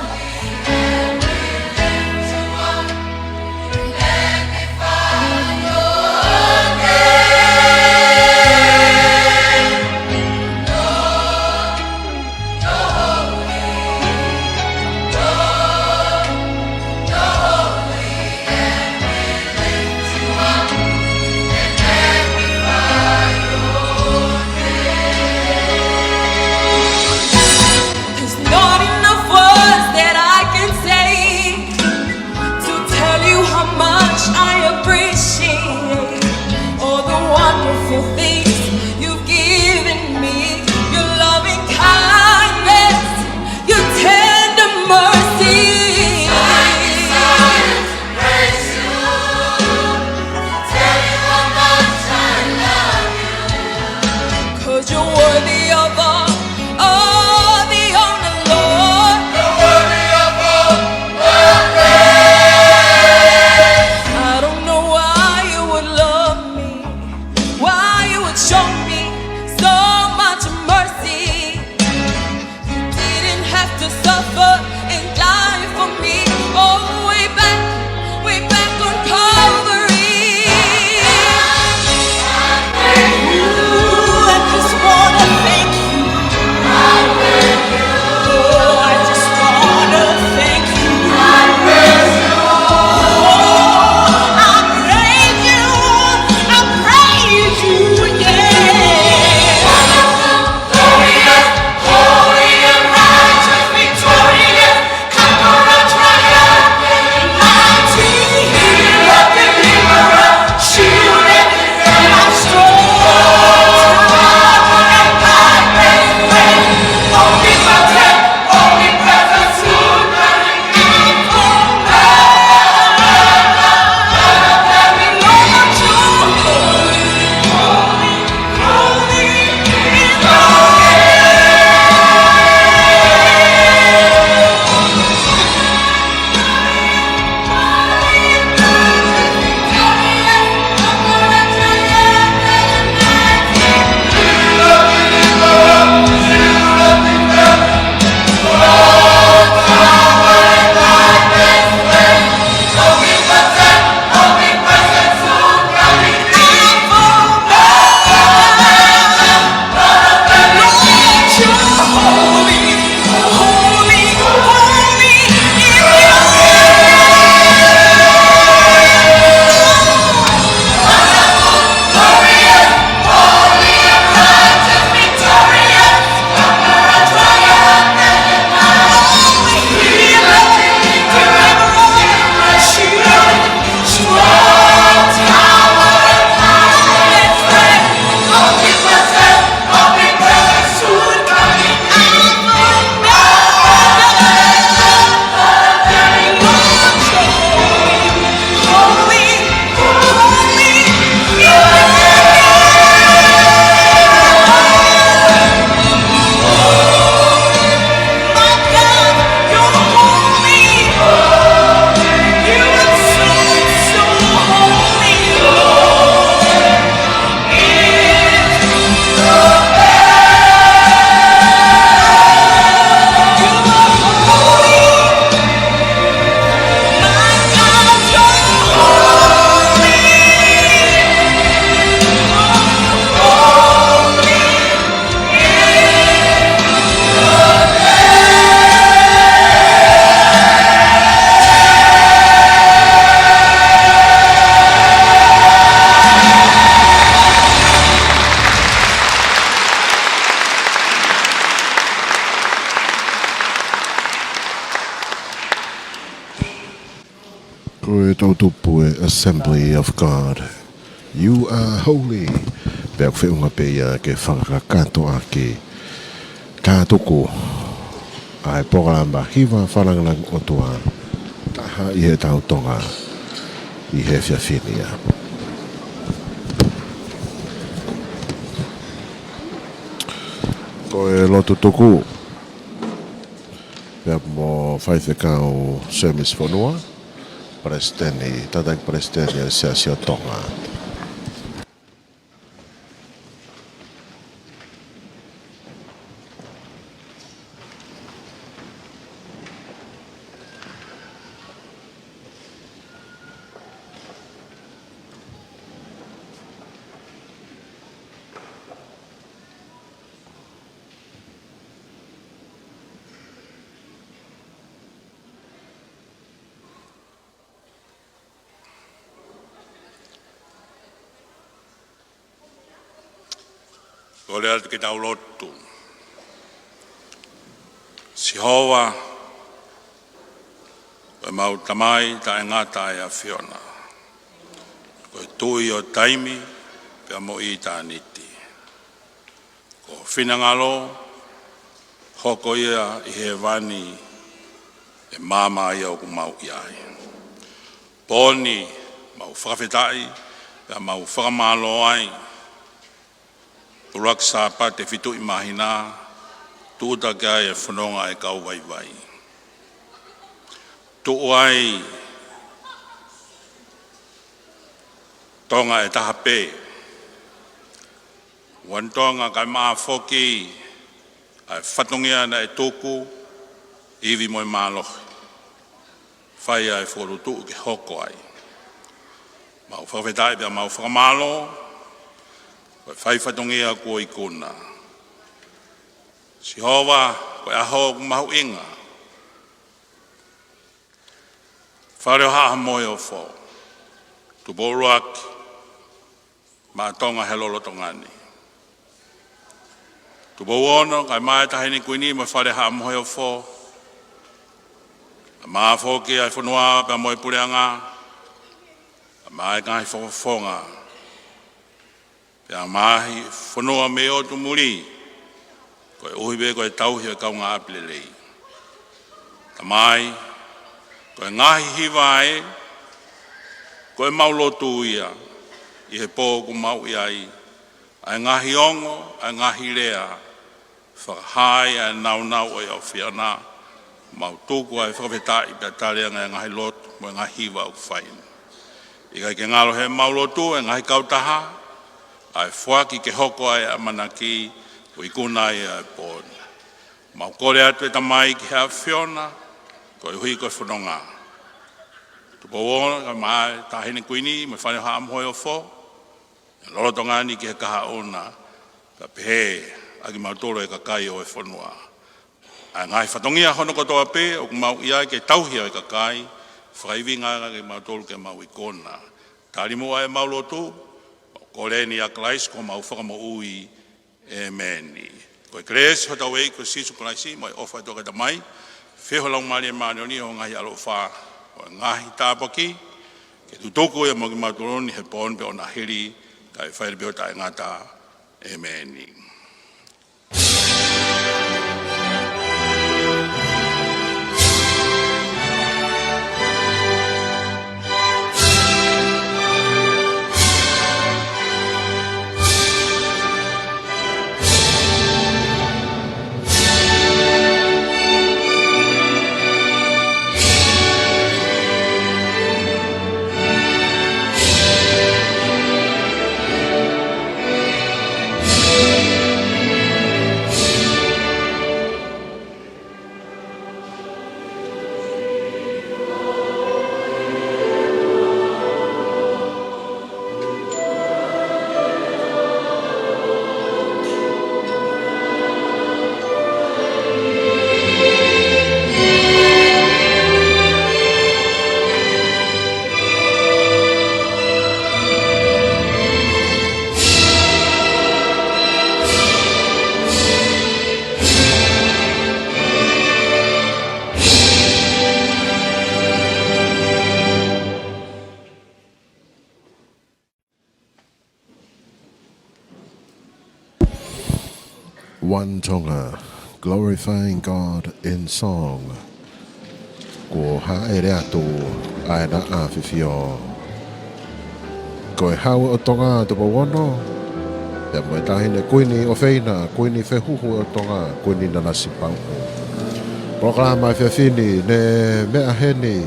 there's not enough words that I can say to tell you how much I appreciate all the wonderful things you've given me. Your loving kindness, your tender mercy. Praise you, tell you how much I love you. 'Cause you're worthy of all, all the honor, Lord. You're worthy of all the praise. I don't know why you would love me, why you would show me so much mercy. You didn't have to suffer and die for me. Oh, way back, way back on Calvary. Ooh, I just wanna thank you. Ko e toʻutupu ʻo e Assembly of God, you are holy. Pea ʻoku feʻunga pē ia ke fakakakato ʻaki, tātuku ʻa e polokalama hiva fakalāngilangi ʻOtua taha ʻi heʻetau Tonga ʻi he efiafi ni. Ko e lotu tuku pea mo Faifekau Semisi Fonua, Palesiteni, Tangataʻeiki Palesiteni ʻo e Siasi ʻo Tonga. Kole atu ke tau lotu. Sihova, ko ʻemau Tamai taʻengata ʻa e ʻAfiona, ko e Tuʻi ʻo taimi pea mo ʻitāniti. Ko ho finangalo hoko ia ʻi hēvani, ʻi he māmani ʻoku mau ʻi ai. Pō ni mau fakafetaʻi pea mau fakamālō ai. ʻUluaki Sāpate fitu ʻi māhina, tūʻuta ki ai e fononga ʻa e kau vaivai. Tuʻu ai Tonga ʻe taha pē. Ua ni Tonga, kae ʻumaʻā foki ʻa e fatongia naʻe tuku, ivi mo e mālohi. Fai ʻa e fokotuʻutuʻu ke hoko ai. Mau fakafetaʻi pea mau fakamālō, ko e fai fatongia kuo ikuna. Sihova, ko e ʻaho ʻoku mahuʻinga. Fale ʻo Haʻa Moheofo, Tupou ʻUluaki, maʻa Tonga he lolotonga ni. Tupou Ono, kae ʻumaʻā e Taʻahine Kuini mo e Fale Haʻa Moheofo, kae ʻumaʻā foki ʻa e fonua pea mo e puleʻanga, kae ʻumaʻā e ngaahi fakafofonga, pea mo e ngaahi fonua mei ʻotu muli, koeʻuhi pē ko e tauhi ʻo e kaungāʻapi lelei. Tamai, ko e ngaahi hiva ē, ko ʻemau lotu ia ʻi he pō ʻoku mau ʻi ai, ʻa e ngaahi ongo, ʻa e ngaahi lea, fakahā ai ʻa e nāunau ʻo e ʻAfiona, mau tuku ʻa e fakafetaʻi pea tali ange ʻa e ngaahi lotu mo e ngaahi hiva ʻoku fai ni. ʻIkai ke ngalo heʻemau lotu ʻa e ngaahi kautaha, ʻa e foaki ke hoko ai ʻa e ʻamanaki ʻoku ikuna ai ʻa e pō ni. Mau kole atu ʻe Tamai ki he ʻAfiona, koeʻuhi ko e fononga. Tupou Ono, kae ʻumaʻā e Taʻahine Kuini mo e Fale Haʻa Moheofo, lolotonga ni ki he kahaʻu na, kae pehē ʻa kimautolu e kakai ʻo e fonua. ʻA e ngaahi fatongia hono kotoa pē ʻoku mau ʻi ai ke tauhi ʻa e kakai, fakaivinga ange kimautolu ke mau ikuna. Tali muʻa ʻemau lotu, mau kole ni ʻia Kalaisi ko homau Fakamoʻui. ʻĒmeni. Ko e kelesi ʻa hotau ʻEiki ko Sīsū Kalaisi, mo e ʻofa ʻa e ʻOtua ko e Tamai, feohi ʻa e Laumālie Māʻoniʻoni, ʻo e ngaahi ʻaloʻofa, ʻo e ngaahi tāpuaki, ke tutuku ia mo kimautolu ni he pō ni pea ʻo nahili, kae fai pē ʻo taʻengata. ʻĒmeni. One Tonga, glorifying God in song. Kuo hāʻele atu ʻa e Naʻa Fifio. Ko e Hau ʻo Tonga Tupou Ono, pea mo e Taʻahine Kuini ʻofeina, Kuini Fehuhu ʻo Tonga, Kuini Nanasipauʻu. Polokalama efiafi ni ne meʻa heni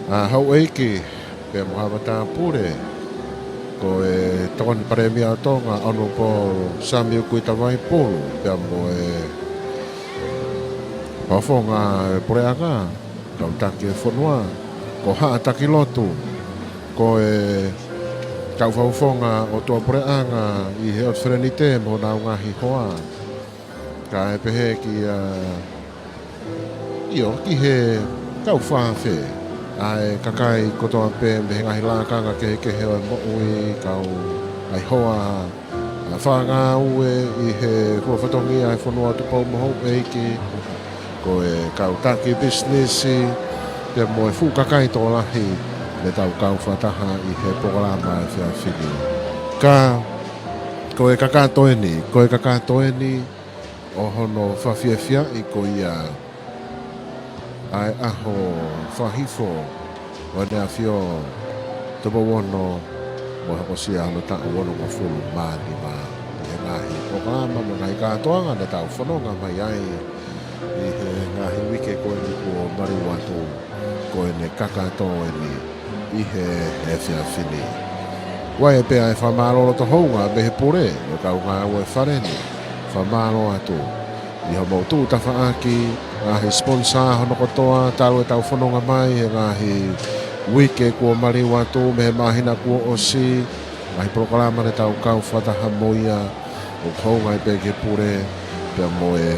ʻa Houʻeiki pea mo ha matāpule, ko e Tokoni Palēmia ʻo Tonga, Honourable Samiu Kuita Vaipulu, pea mo e Fakafofonga e Puleʻanga, kau taki e fonua, ko Haʻa Takilotu, ko e kau fakafofonga ʻo e ʻOtua Puleʻanga ʻi he ʻOtu Felenite mo honau ngaahi hoa. Kae pehē kia, ʻio, ki he kau fakafe, ʻa e kakai kotoa pē mei he ngaahi lakanga kehekehe ʻo e moʻui, kau ʻa e hoa, ʻa e fakangāue ʻi he kua fatongia ʻa e fonua Tupou mo Houʻeiki, ko e kau taki pisinisi, pea mo e fuʻu kakai tokolahi ne tau kau fakataha ʻi he polokalama efiafi ni. Ka, ko e kakato eni, ko e kakato eni ʻo hono fakafiefiaʻi ko ia ʻa e ʻaho fakahifo ʻo ʻEne ʻAfio Tupou Ono, mo e hokosia hono taʻu onongofulu mā nima, ʻi he ngaahi polokalama mo e ngaahi kātoanga ne tau fononga mai ai ʻi he ngaahi uike ko eni kuo maliu atu, ko ʻene kakato eni ʻi he efiafi ni. Vahe pē ʻa e fakamālō loto houngaʻia mei he pule mo e kau ngāue fale ni. Fakamālō atu ʻi hoʻomou tuʻu tafaʻaki, ngaahi sponsor hono kotoa, talu ʻetau fononga mai he ngaahi uike kuo maliu atu, mei he māhina kuo ʻosi, ngaahi polokalama ne tau kau fakataha mo ia, ʻoku houngaʻia pē ki he pule, pea mo e,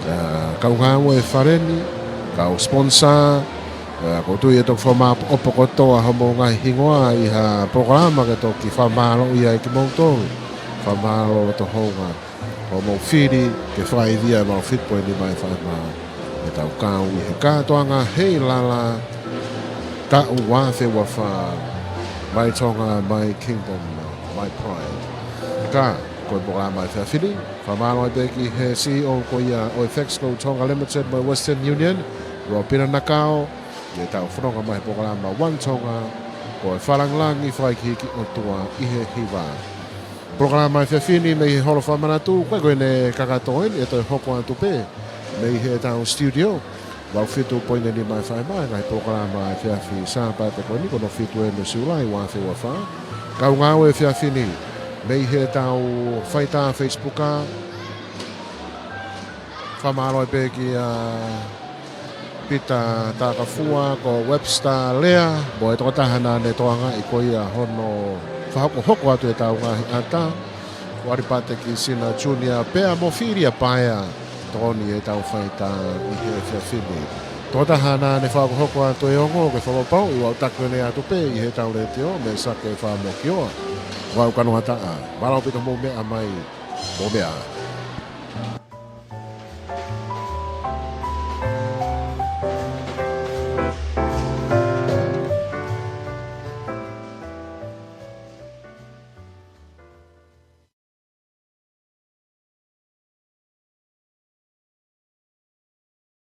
ʻa, kau ngāue fale ni, kau sponsor, ʻa, ʻoku ou tui ʻe toki fakamāʻopoʻopo kotoa hoʻomou ngaahi hingoa ʻi ha polokalama ke toki fakamālōʻia ai kimoutolu. Fakamālō loto houngaʻia hoʻomou fili ke fakaivia ʻemau fitu poini nima F M ʻetau kau ʻi he kātoanga Heilala taʻu ua afe ua fā, My Tonga, My Kingdom, My Pride. Ka, ko e polokalama efiafi ni, fakamālō ai pē ki he C E O ko ia ʻo e Fexco Tonga Limited mo e Western Union, Robina Nakao, ʻi heʻetau fononga mai he polokalama One Tonga, ko e Fakalāngilangi Fakahikihiki ʻOtua ʻi he Hiva. Polokalama efiafi ni mei he holo fakamanatu, ko e, ko ʻene kakato eni, ʻe toe hoko atu pē mei heʻetau studio, valu fitu poini nima F M, ngaahi polokalama efiafi Sāpate ko eni, ko hono fitu eni ʻo Siulai, ua afe ua fā. Kau ngāue efiafi ni mei heʻetau faitā Facebook, fakamālō pē kia Pita Takafua, ko Webster Lea, mo e tokotaha naʻa ne tokangaʻi ko ia hono fakahokohoko atu ʻetau ngaahi ʻata, ko ʻAlipate Kisina Junior, pea mo Filia Paea, tokoni ʻetau faitā ʻi he efiafi ni. Tokotaha naʻa ne fakahokohoko atu e ongo ke fakapapauʻi ʻoku ʻalu atu pē ʻi heʻetau letiō, Mē Sake Fakamokioa. Ko au Kanoa Taʻa, mālō ʻaupito hoʻomou meʻa mai, mou meʻa.